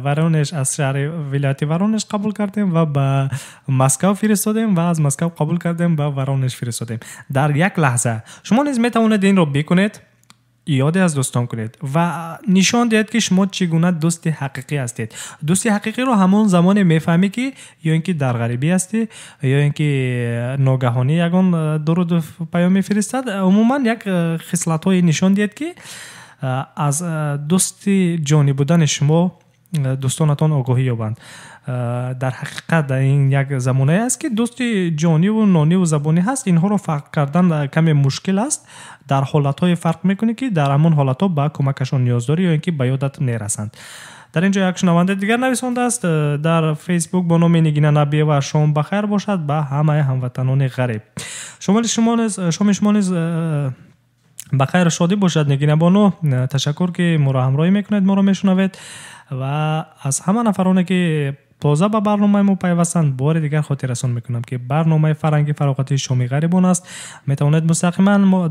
Воронеж, аз шаҳри вилояти Воронеж қабул кардем ва ба Москав фиристодем ва аз Москав қабул кардем ба Воронеж фиристодем. Дар як лаҳза шумо низ метавонед инро бикунед, ёде аз дӯстон кунед ва нишон диҳед, ки шумо чӣ гуна дӯсти ҳақиқӣ ҳастед. Дӯсти ҳақиқиро ҳамон замоне мефаҳмӣ, ки ё ин ки дар ғарибӣ ҳастӣ, ё ин ки ногаҳонӣ ягон дуруду паём мефиристад. Умуман як хислатҳое нишон диҳед, ки аз дӯсти ҷонӣ будани шумо дӯстонатон огоҳӣ ёбанд. Дар ҳақиқат ин як замонае аст, ки дӯсти ҷониву нониву забонӣ ҳаст, инҳоро фарқ кардан каме мушкил аст. Дар ҳолатҳое фарқ мекунӣ, ки дар ҳамон ҳолатҳо ба кӯмакашон ниёз дорӣ ё ин ки ба ёдат мерасанд. Дар ин ҷо як шунавандаи дигар нависондааст дар Фейсбук бо номи Нигина Набиева: шом бахайр бошад ба ҳамаи ҳамватанони ғариб. Шоми шумо низ ба хайру шодӣ бошад, Нигина бону. Ташаккур, ки моро ҳамроҳӣ мекунед, моро мешунавед ва аз ҳама нафароне, ки тоза ба барномаи мо пайвастанд, бори дигар хотиррасон мекунам, ки барномаи фарҳанги фароғатии шоми ғарибон аст. Метавонед мустақиман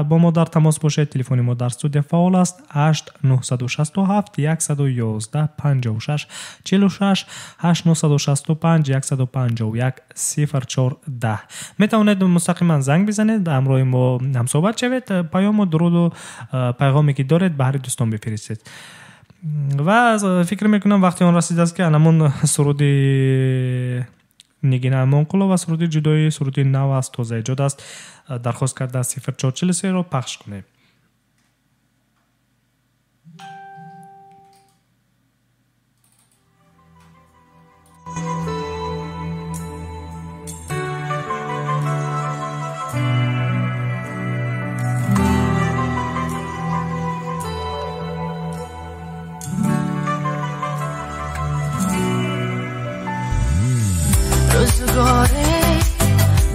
бо мо дар тамос бошед. Телефони мо дар студия фаъол аст: 8 967 111 56 46, 8 965 151 04 10. Метавонед мустақиман занг бизанед, ҳамроҳи мо ҳамсӯҳбат шавед, паёму дуруду пайғоме, ки доред, баҳри дӯстон бифиристед. Ва фикр мекунам, вақти он расидааст, ки анамон суруди Нигина Амонқулова, суруди ҷудоӣ, суруди нав аст, тозаэҷод аст, дархост кардааст 0443-ро пахш кунем. روزگاره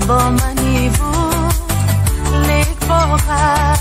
با منی بود، لیک با غم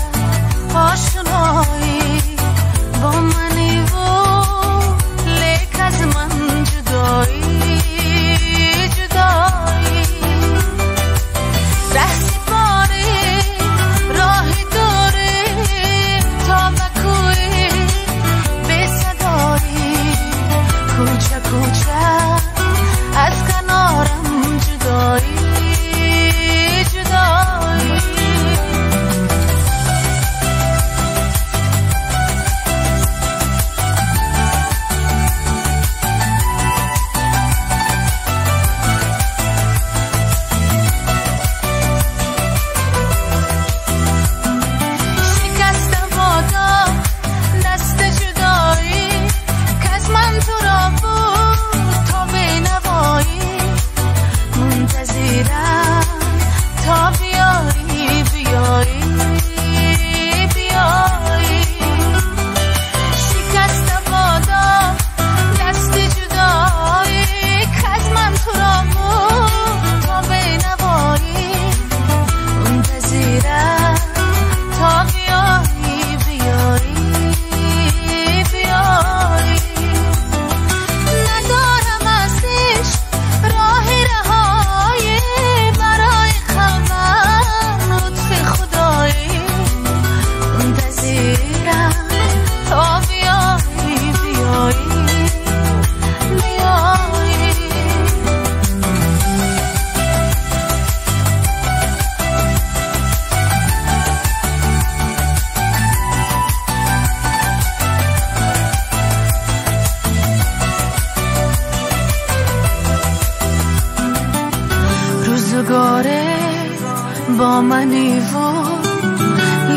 با منی و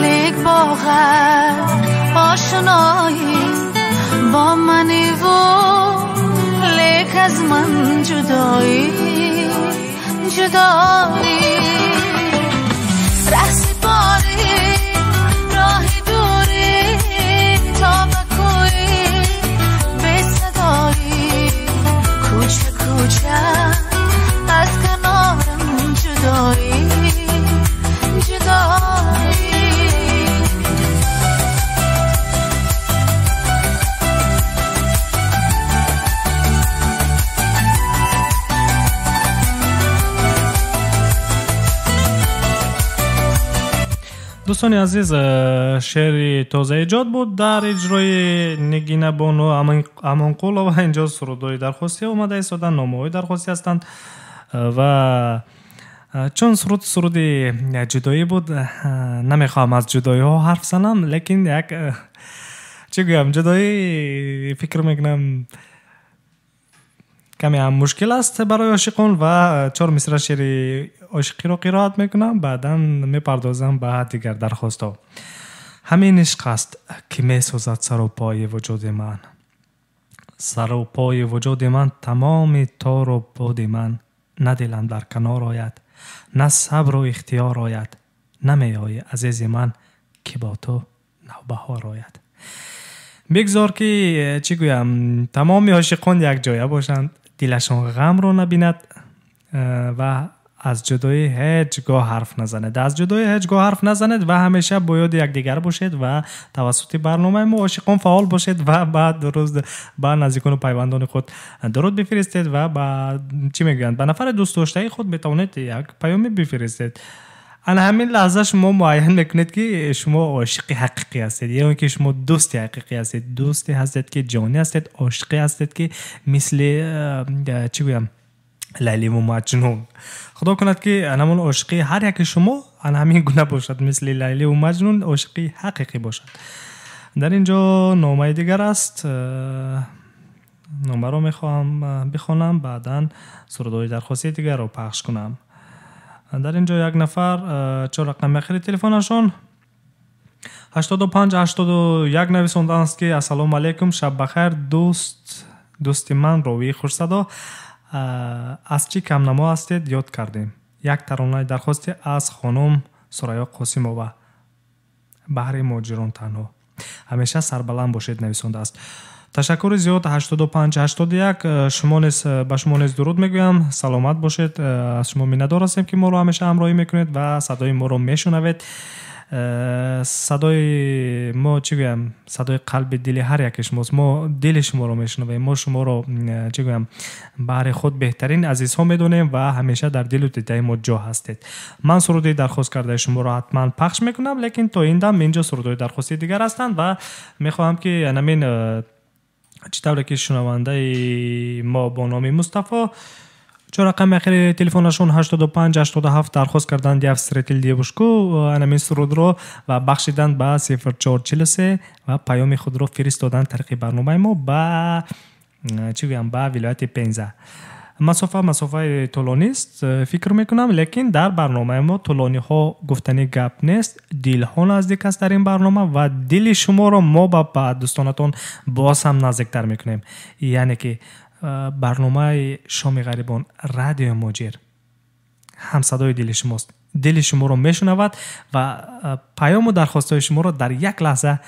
لیک با غیر آشنایی، با منی و لیک از من جدایی جدایی. ره سپاری راهی دوری تا به کوی بی صدایی، کوچه کوچه از کنارم جدایی جدایی. Дӯстони азиз, шеъри тозаэҷод буд дар иҷрои Нигина Бону Амонқулова. Инҷо сурудҳои дархостӣ омада истоданд, номаҳои дархостӣ ҳастанд ва чун суруд суруди ҷудоӣ буд, намехоҳам аз ҷудоиҳо ҳарф занам, лекин як чӣ гӯям, ҷудоӣ фикр мекунам каме ҳам мушкил аст барои ошиқон ва чор мисра шеъри ошиқиро қироат мекунам, баъдан мепардозам ба дигар дархостҳо. Ҳамин ишқ аст ки месозад сару пои вуҷуди ман, сару пои вуҷуди ман, тамоми тору буди ман. На дилам дар канор ояд, на сабру ихтиёр ояд, намеоӣ азизи ман ки бо ту навбаҳор ояд. Бигзор ки чӣ гӯям, тамоми ошиқон якҷоя бошанд, дилашон ғамро набинад ва аз ҷудоӣ ҳеҷ гоҳ ҳарф назанед. Аз ҷудоӣ ҳеҷ гоҳ ҳарф назанед ва ҳамеша бо ёди якдигар бошед ва тавассути барномаи мо ошиқон фаъол бошед ва баъд рӯз ба наздикону пайвандони худ дуруд бифиристед ва ба чӣ мегӯянд, ба нафари дӯстдоштаи худ метавонед як паёме бифиристед. Ана ҳамин лаҳза шумо муайян мекунед ки шумо ошиқи ҳақиқӣ ҳастед ё ин ки шумо дӯсти ҳақиқӣ ҳастед, дӯсте ҳастед ки ҷонӣ ҳастед, ошиқе ҳастед ки мисли чӣ гӯям, Лайливу Маҷнун. Худо кунад ки ҳамон ошиқи ҳар яки шумо ана ҳамин гуна бошад, мисли Лайливу Маҷнун ошиқи ҳақиқӣ бошад. Дар ин ҷо номаи дигар аст. Номаро мехоҳам бихонам, баъдан сурудҳои дархостии дигарро пахш кунам. Дар ин ҷо як нафар чор рақами ахири телефонашон 8581 нависондааст ки ассалому алайкум, шаб бахайр дӯст, дӯсти ман ровии хушсадо, аз чӣ камнамо ҳастед ёд кардем. Як таронаи дархостӣ аз хонум Сурайё Қосимова, баҳри муҳоҷирон танҳо. Ҳамеша сарбаланд бошед нависондааст. Ташаккури зиёд 8581. Шумо низ, ба шумо низ дуруд мегӯям, саломат бошед. Аз шумо миннатдор ҳастем ки моро ҳамеша ҳамроҳӣ мекунед ва садои моро мешунавед. Садои мо чӣ гӯям, садои қалби дили ҳар яке шумост. Мо дили шуморо мешунавем, мо шуморо чӣ гӯям, баҳри худ беҳтарин азизҳо медонем ва ҳамеша дар дилу дидаи мо ҷо ҳастед. Ман суруди дархост кардаи шуморо ҳатман пахш мекунам, лекин то ин дам инҷо сурудҳои дархостии дигар ҳастанд ва мехоҳам ки ҳамин чӣ тавре ки шунавандаи мо бо номи Мустафо чор рақами ахири телефонашон 8587 дархост карданд Я встретил девушку ҳамин сурудро ва бахшиданд ба 0443 ва паёми худро фиристоданд тариқи барномаи мо ба чӣ гӯям, ба вилояти Пенза. Масофа масофаи тӯлонист фикр мекунам, лекин дар барномаи мо тӯлониҳо гуфтани гап нест, дилҳо наздик аст дар ин барнома ва дили шуморо мо ба дӯстонатон боз ҳам наздиктар мекунем. Яъне ки барномаи Шоми ғарибон, радиои муҳоҷир ҳамсадои дили шумост, дили шуморо мешунавад ва паёму дархостҳои шуморо дар як лаҳза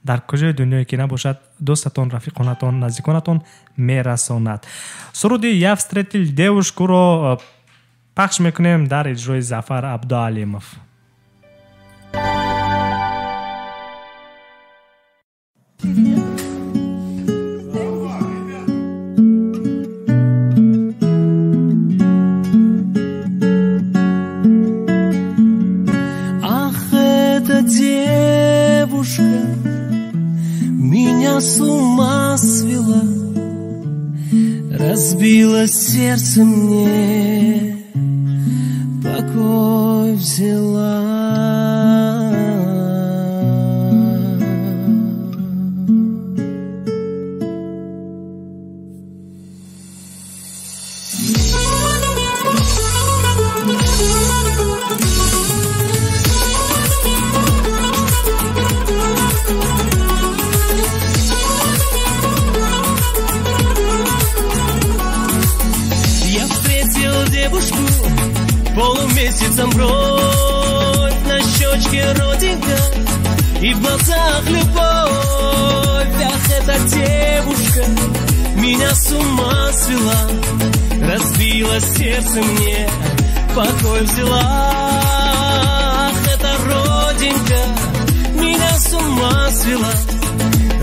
дар куҷои дунёе ки набошад дӯстатон, рафиқонатон, наздиконатон мерасонад. Суруди Я встретил девушкуро пахш мекунем дар иҷрои Зафар Абдуалимов. Ах, эта девушка меня с ума свела, разбила сердце мне, покой взяла. Полумесяцем бровь, на щечке родинка и в глазах любовь. Ах, эта девушка меня с ума свела, разбила сердце мне, покой взяла. Ах, эта родинка меня с ума свела,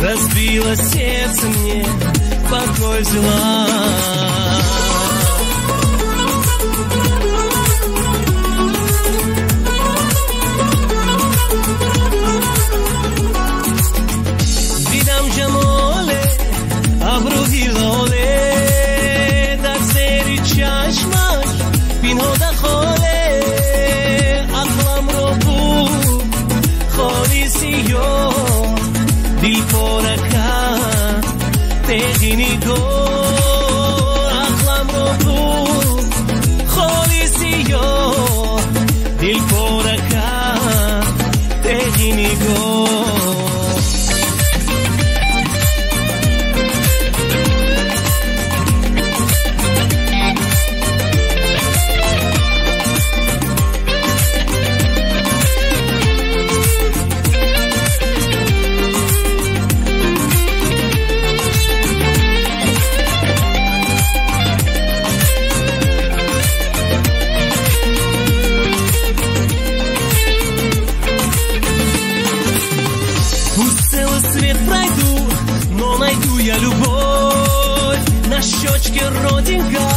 разбила сердце мне, покой взяла. Дидам ҷамоле, абрӯи лоле, дар зери чашмаш пинҳода холе. Ақламро буд холи сиёҳ, дил пора кард теғи нигоҳ. Ақламро буд холи сиёҳ, дил пора кард теғи нигоҳ. Я любовь, на щечке родинка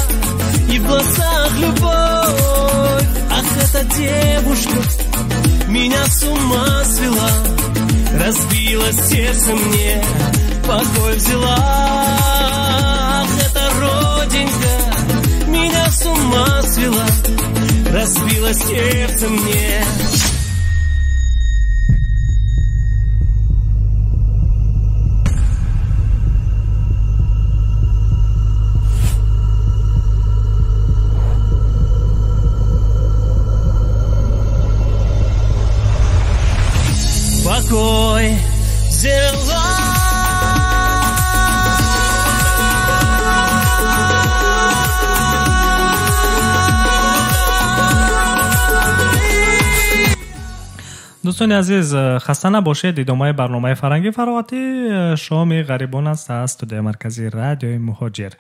и в глазах любовь. Ах, эта девушка меня с ума свела, разбила сердце мне, покой взяла. Ах, эта родинка меня с ума свела, разбила сердце мне. Покой взяла. Дӯстони азиз, хаста набошед. Идомаи барномаи фарҳангии фароғатӣ шоми ғарибон аст аз студияи марказии радиои Муҳоҷир.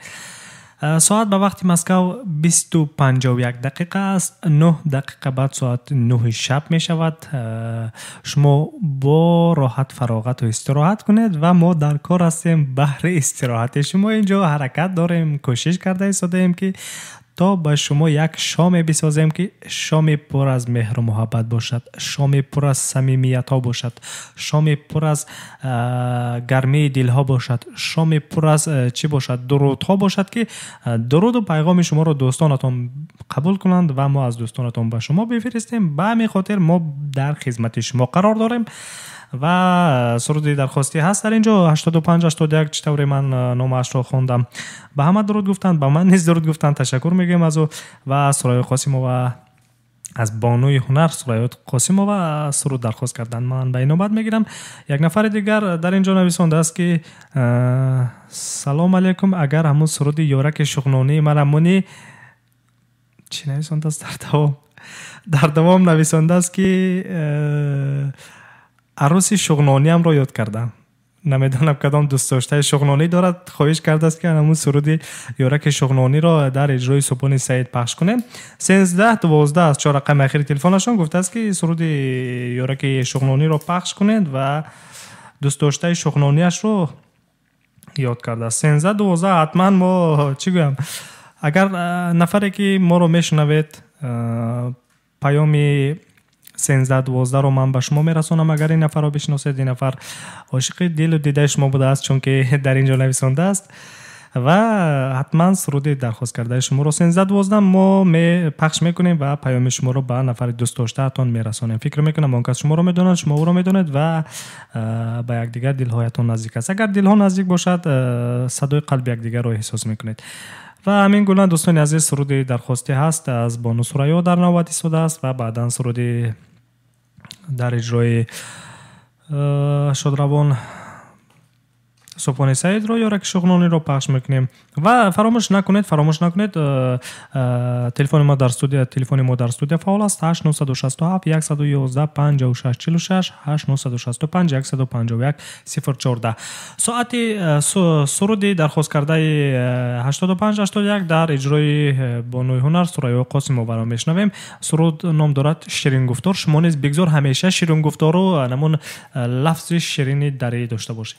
Соат ба вақти Москав 20:51 дақиқа аст. 9 дақиқа баъд соат 9 шаб мешавад. Шумо бо роҳат фароғату истироҳат кунед ва мо дар кор ҳастем баҳри истироҳати шумо. Инҷо ҳаракат дорем, кӯшиш карда истодаем ки то ба шумо як шоме бисозем ки шоми пур аз меҳру муҳаббат бошад, шоми пур аз самимиятҳо бошад, шоми пур аз гармии дилҳо бошад, шоми пур аз чӣ бошад, дурудҳо бошад ки дуруду пайғоми шуморо дӯстонатон қабул кунанд ва мо аз дӯстонатон ба шумо бифиристем. Ба ҳамин хотир мо дар хизмати шумо қарор дорем ва суруди дархостӣ ҳаст дар инҷо 8581. Чӣ тавре ман номаашро хондам, ба ҳама дуруд гуфтанд, ба ман низ дуруд гуфтанд. Ташаккур мегӯем аз ӯ ва Сурайё Қосимова, аз бонуи ҳунар Сурайё Қосимова суруд дархост карданд. Ман ба ин навбат мегирам. Як нафари дигар дар инҷо нависондааст ки салом алейкум, агар ҳамун суруди ёраки шуғнонии ман амони чӣ нависондааст, дар давом нависондааст ки арӯси шуғнониамро ёд кардам. Намедонам кадом дӯстдоштаи шуғнонӣ дорад, хоҳиш кардааст ки ҳамун суруди ёраки шуғнониро дар иҷрои Субҳони Саид пахш кунем. 1312 аз чор рақами ахири телефонашон гуфтааст ки суруди ёраки шуғнониро пахш кунед ва дӯстдоштаи шуғнониашро ёд кардааст. 1312 ҳатман мо чӣ гӯям, агар нафаре ки моро мешунавед, паёми 1312-ро ман ба шумо мерасонам. Агар ин нафарро бишиносед, ин нафар ошиқи дилу дидаи шумо будааст, чунки дар ин ҷо нависондааст ва ҳатман суруди дархост кардаи шуморо 1312 мо пахш мекунем ва паёми шуморо ба нафари дӯстдоштаатон мерасонем. Фикр мекунам он кас шуморо медонад, шумо ӯро медонед ва ба якдигар дилҳоятон наздик аст. Агар дилҳо наздик бошад, садои қалби якдигарро эҳсос мекунед. Ва ҳамин гуна дӯстони азиз, суруди дархостӣ ҳаст аз бону Сурайё дар навбат истодааст ва баъдан суруди дар иҷрои шодравон Субҳони Саидро ё Раки Шуғнониро пахш мекунем. Ва фаромӯш накунед, телефони мо дар студия, телефони мо дар студия фаъол аст 8967 111 56 46 8965 151 014. Соати суруди дархосткардаи 85 81 дар иҷрои бонуи ҳунар Сурайё Қосимоваро мешунавем. Суруд ном дорад Ширингуфтор. Шумо низ бигзор ҳамеша ширингуфтору намун лафзи ширини дарӣ дошта бошед.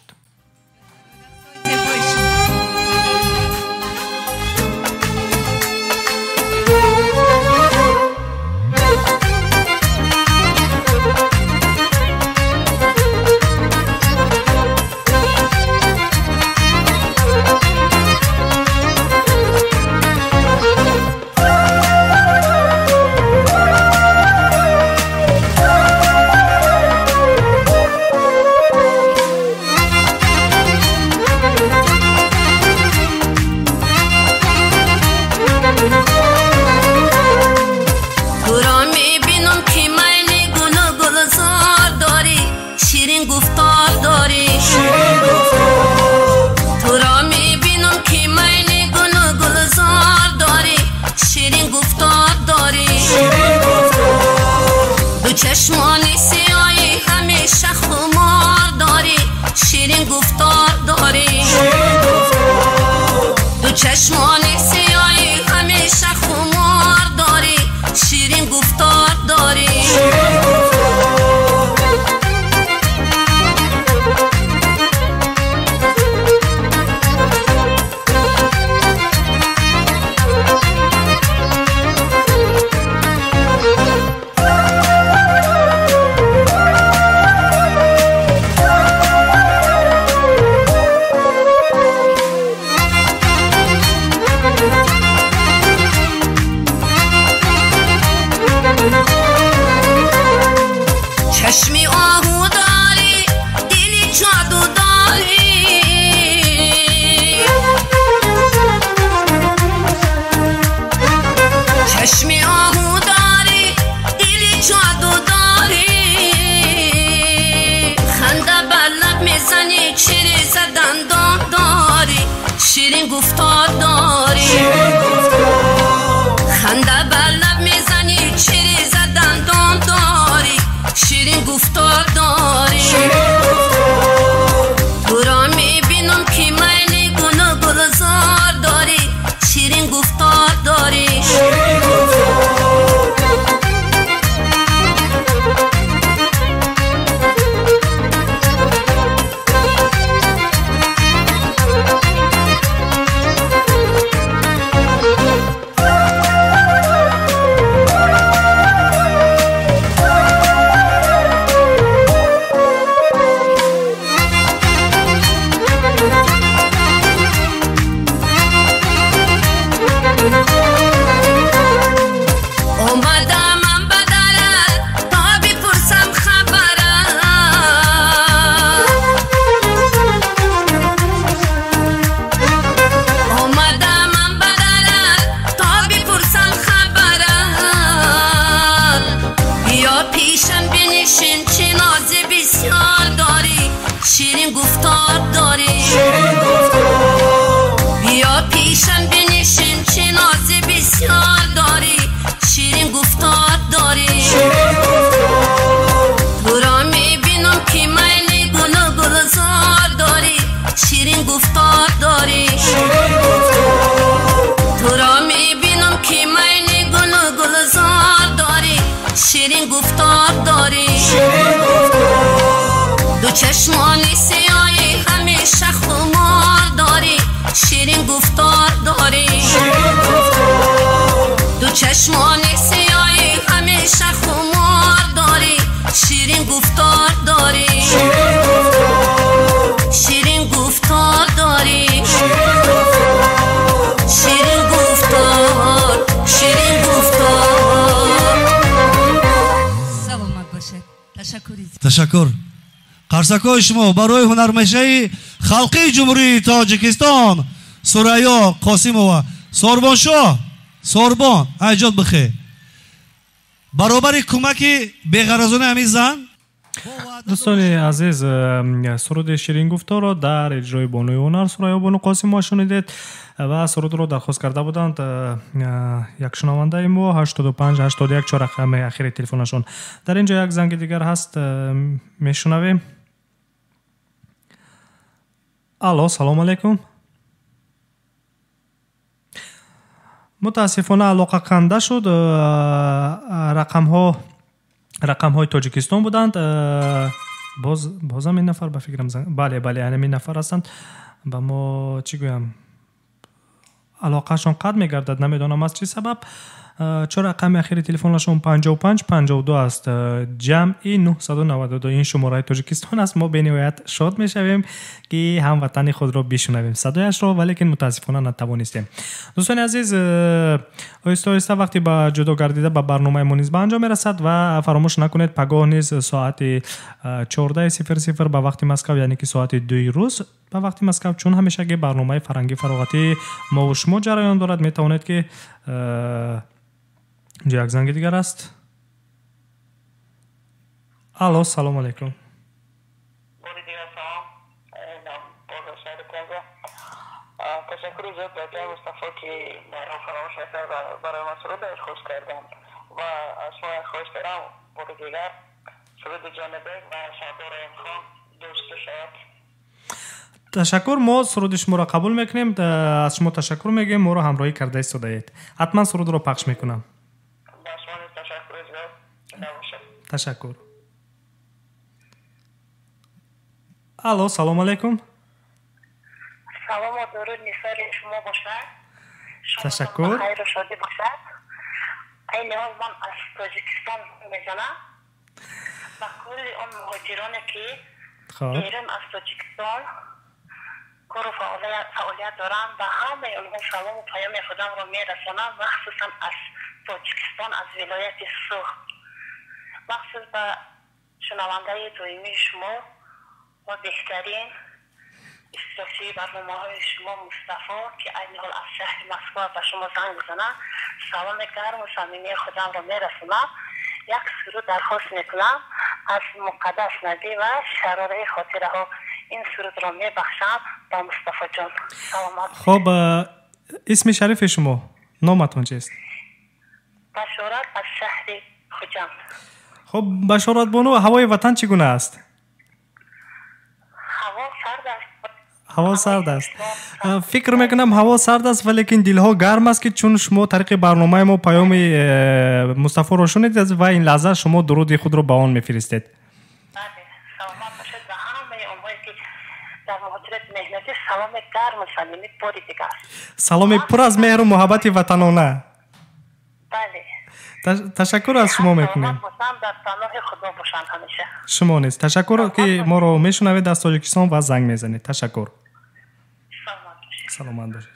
Ташаккур. Қарсакҳои шумо барои ҳунармешаи халқии Ҷумҳурии Тоҷикистон Сурайё Қосимова. Сорбоншоҳ, Сорбон, айҷод бихе. Баробари кӯмаки беғаразонаи ҳамин зан. Дӯстони азиз, суруди ширингуфторро дар иҷрои бонуи ҳунар Сурайё бону Қосимова шунидед ва сурудро дархост карда буданд як шунавандаи мо 85 81 чор рақами ахири телефонашон. Дар ин ҷо як занги дигар ҳаст, мешунавем. Алло, салому алайкум. Мутаассифона алоқа канда шуд. Рақамҳои Тоҷикистон буданд. Бозам ин нафар ба фикрам занг. Бале, бале, ҳамин нафар ҳастанд. Ба мо чӣ гӯям? Алоқаашон қатъ мегардад, намедонам аз чӣ сабаб. Чор рақами ахири телефонашон 55 52 аст. Ҷамъи 992 ин шумораи Тоҷикистон аст. Мо бениҳоят шод мешавем, ки ҳамватани худро бишунавем садояшро, валекин мутаассифона натавонистем. Дӯстони азиз, оҳиста оҳиста вақти ба ҷудо гардида ба барномаи мо низ ба анҷом мерасад ва фаромӯш накунед, пагоҳ низ соати 14:00 ба вақти Москав, яъне ки соати 2 рӯз ба вақти Москав, чун ҳамешаги барномаи фарҳангӣ фароғатии мову шумо ҷараён дорад, метавонед ки инҷо як занги дигар аст. Алло, салому алайкум. Бори дигар салом. Боз аз шаҳри Пенза. Ташаккури зиёд ба акай Мустафо, ки маро фаромӯш накард ва барои ман суруд дархост карданд ва аз шумо як хоҳиш дорам, бори дигар суруди Ҷонибек ва Сардор Раҳимхон дӯст шавад. Ташаккур, мо суруди шуморо қабул мекунем, аз шумо ташаккур мегӯем, моро ҳамроҳӣ карда истодаед. Ҳатман сурудро пахш мекунам. Ташаккур. Алло, салому алайкум. Салом ва дуруд нисори шумо бошад. Ташаккур. Хайру шодӣ бошад. Айни ҳол ман аз Тоҷикистон мезанам. Ба кулли он муҳоҷироне, ки берун аз Тоҷикистон кору фаъолият доранд, ба ҳамаи онҳо салому паёми худамро мерасонам, махсусан аз Тоҷикистон, аз вилояти Суғд. Махсус ба шунавандаи доимии шумо ва беҳтарин иштирокчии барномаҳои шумо Мустафо, ки айни ҳол аз шаҳри Москва ба шумо занг мезанам, саломи гарму самимии худамро мерасонам. Як суруд дархост мекунам аз Муқаддас Набӣ ва Шарораи хотираҳо. Ин сурудро мебахшам ба Мустафоҷон. Саломат. Хоб, исми шарифи шумо, номатон чист? Башорат аз шаҳри Хуҷанд. Хоб, Башорат бону, ҳавои ватан чӣ гуна аст? Ҳаво сард аст. Ҳаво сард аст. Фикр мекунам ҳаво сард аст, валекин дилҳо гарм аст, ки чун шумо тариқи барномаи мо паёми Мустафоро шунидед ва ин лаҳза шумо дуруди худро ба он мефиристед. Бале, саломат бошед ва ҳамаи онҳое, ки дар муҳоҷирати меҳнатӣ, саломи гарму самимӣ бори дигар. Саломи пур аз меҳру муҳаббати ватанона. Бале. Ташаккур аз шумо мекунем. Дар паноҳи Худо бошанд ҳамеша. Шумо низ. Ташаккур, ки моро мешунавед аз Тоҷикистон ва занг мезанед. Ташаккур. Саломат бошед.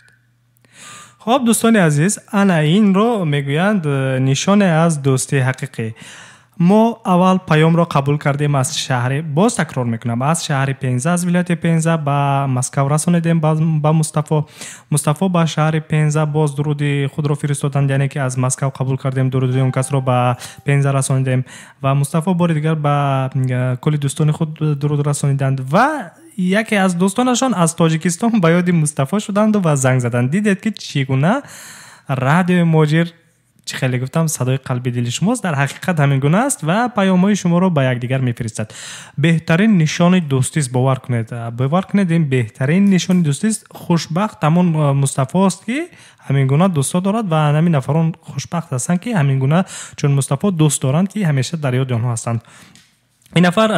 Хоб, дӯстони азиз, ана инро мегӯянд нишоне аз дӯстии ҳақиқӣ. Мо аввал паёмро қабул кардем аз шаҳри, боз такрор мекунам, аз шаҳри Пенза, аз вилояти Пенза ба Москав расонидем ба Мустафо. Мустафо ба шаҳри Пенза боз дуруди худро фиристоданд, яъне ки аз Москав қабул кардем дуруди он касро ба Пенза расонидем ва Мустафо бори дигар ба кулли дӯстони худ дуруд расониданд ва яке аз дӯстонашон аз Тоҷикистон ба ёди Мустафо шуданду ва занг заданд. Дидед, ки чӣ гуна радиои Муҳоҷир, чӣ хеле гуфтам, садои қалби дили шумост, дар ҳақиқат ҳамин гуна аст ва паёмҳои шуморо ба якдигар мефиристад. Беҳтарин нишони дӯстист, бовар кунед. Бовар кунед, ин беҳтарин нишони дӯстист. Хушбахт ҳамон Мустафост, ки ҳамин гуна дӯстҳо дорад ва ҳамин нафарон хушбахт ҳастанд, ки ҳамин гуна чун Мустафо дӯст доранд, ки ҳамеша дар ёди онҳо ҳастанд. Ин нафар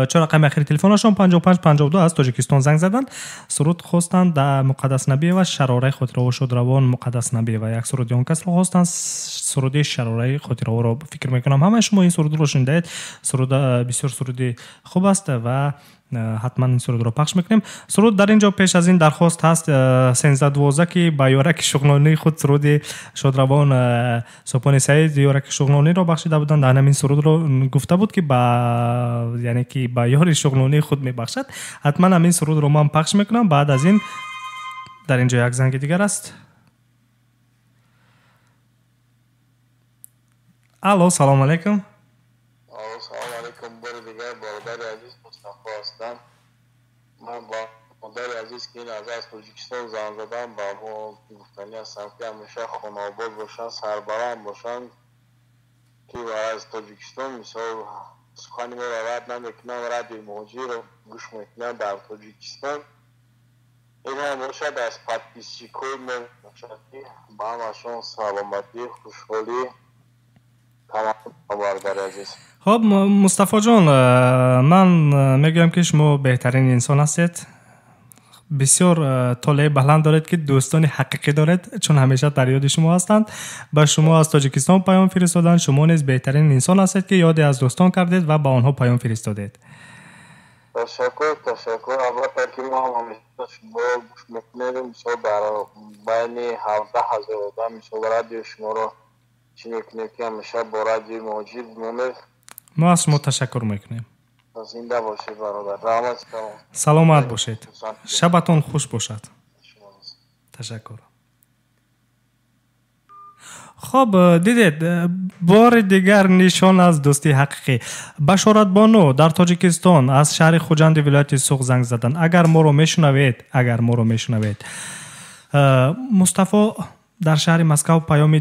чор рақами ахири телефонашон 55 52 аз Тоҷикистон занг заданд. Суруд хостанд да Муқаддас Набиева, Шарораи хотираҳо шодравон Муқаддас Набиева. Як суруди он касро хостанд, суруди Шарораи хотираҳоро. Фикр мекунам ҳамаи шумо ин сурудро шунидаед. Суруд бисёр суруди хуб аст ва ҳатман ин сурудро пахш мекунем. Суруд дар ин ҷо пеш аз ин дархост ҳаст 13-12, ки ба ёраки шуғнонии худ суруди шодравон Сопони Саид ёраки шуғнониро бахшида буданд. Ҳамин сурудро гуфта буд, ки ба, яъне ки ба ёри шуғнонии худ мебахшад. Ҳатман ҳамин сурудро ман пахш мекунам. Баъд аз ин дар ин ҷо як занги дигар аст. Алло, салому алайкум. Алло, салому алайкум, бори дигар. Фарҳаддин аз Тоҷикистон занг задам. Ба мо гуфтанӣ ҳастам, ки ҳамеша хонаобод бошанд, сарбаланд бошанд, ки аз Тоҷикистон мисол сухани моро рад намекунанд, радиои Муҳоҷирро гӯш мекунанд дар Тоҷикистон. Ин ҳам бошад аз подписчикои мо бошад, ки ба ҳамашон саломатӣ, хушҳолӣ таманно, бародари азиз. Хоб, Мустафоҷон, ман мегӯям, ки шумо беҳтарин инсон ҳастед. Бисёр толеи баланд доред, ки дӯстони ҳақиқӣ доред, чун ҳамеша дар ёди шумо ҳастанд. Ба шумо аз Тоҷикистон паём фиристоданд. Шумо низ беҳтарин инсон ҳастед, ки ёде аз дӯстон кардед ва ба онҳо паём фиристодед. Ташаккур, ташаккур. Албатта, ки мо ҳам ҳамеша шуморо гӯш мекунем. Мисол, дар байни 17 000 одам, мисол, радиои шуморо чӣ мекунем, ки ҳамеша бо радиои Муҳоҷир бимонед. Мо аз шумо ташаккур мекунем. Зинда бошед, бародар, раҳмати калон. Саломат бошед, шабатон хуш бошад. Ташаккур. Хоб, дидед, бори дигар нишон аз дӯстии ҳақиқӣ. Башоратбону дар Тоҷикистон аз шаҳри Хуҷанди вилояти Суғд занг заданд. Агар моро мешунавед, агар моро мешунавед, Мустафо дар шаҳри Москав паёми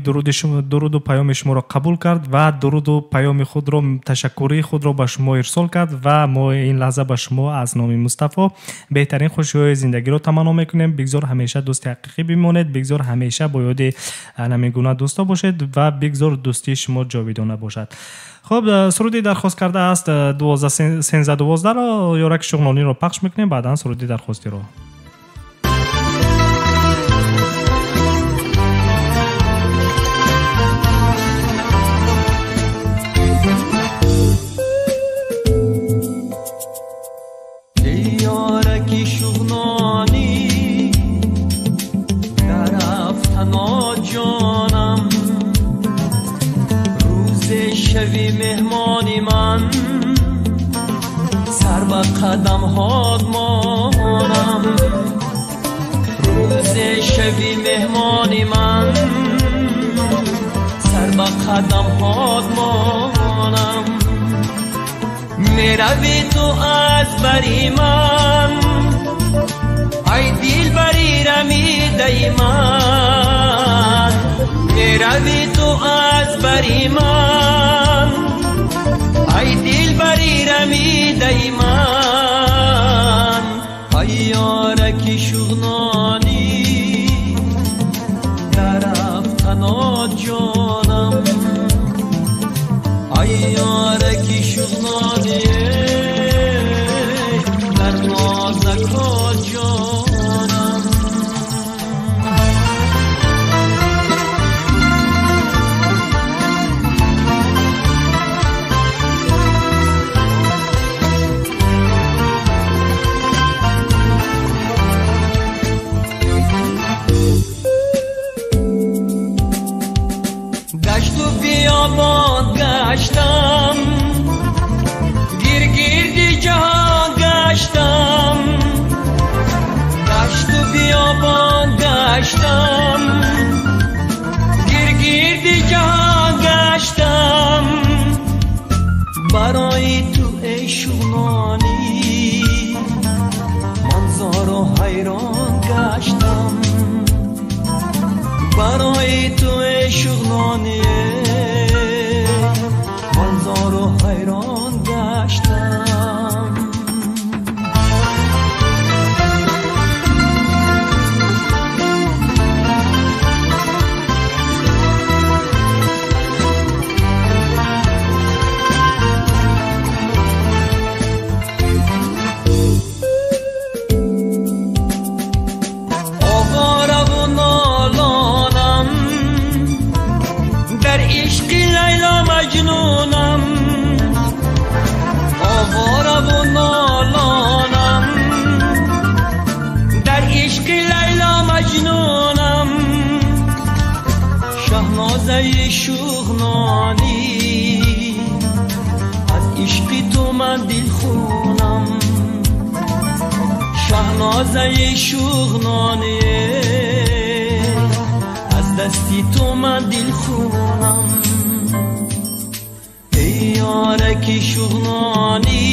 дуруду паёми шуморо қабул кард ва дуруду паёми худро, ташаккурии худро ба шумо ирсол кард. Ва мо ин лаҳза ба шумо аз номи Мустафо беҳтарин хушиҳои зиндагиро таманно мекунем. Бигзор ҳамеша дӯсти ҳақиқӣ бимонед, бигзор ҳамеша бо ёди ҳамин гуна дӯсто бошед ва бигзор дӯстии шумо ҷовидона бошад. Хуб, суруди дархост кардааст 12 13 12-ро Ёраки Шуғнониро пахш мекунем, баъдан суруди дархостиро. Ёраки Шуғнонӣ, дар рафтано ҷонам, рӯзе шави меҳмони ман, сар ба қадамҳот монам. Рӯзе шави меҳмони ман, сар ба қадамҳот монам. Мерави ту аз бари ман, ай дилбари рамидаи ман. Мерави ту аз бари ман, ай дилбари рамидаи ман. Ай ёраки Шуғнонӣ, дар рафтано ҷонам. Ай ёраки Шуғнонӣ, дар нозако ҷонам. Гашту биёбон гаштам, гиргирди ҷаҳон гаштам. Гашту биёбон гаштам, гиргирди ҷаҳон гаштам. Барои ту, эй Шуғнонӣ, ман зору ҳайрон гаштам. Барои ту, эй Шуғнонӣ, ман зору ҳайрон гаштам. Овораvu нолонам, дар ишқи Лайло Маҷнунам. Овораvu нолонам, дар ишқи Лайло Маҷнунам. Шаҳнозаи Шуғнонӣ, аз ишқи ту ман дилхунам. Шаҳнозаи Шуғнонӣ, аз дасти ту ман дилхунам. Эй ёраки Шуғнонӣ.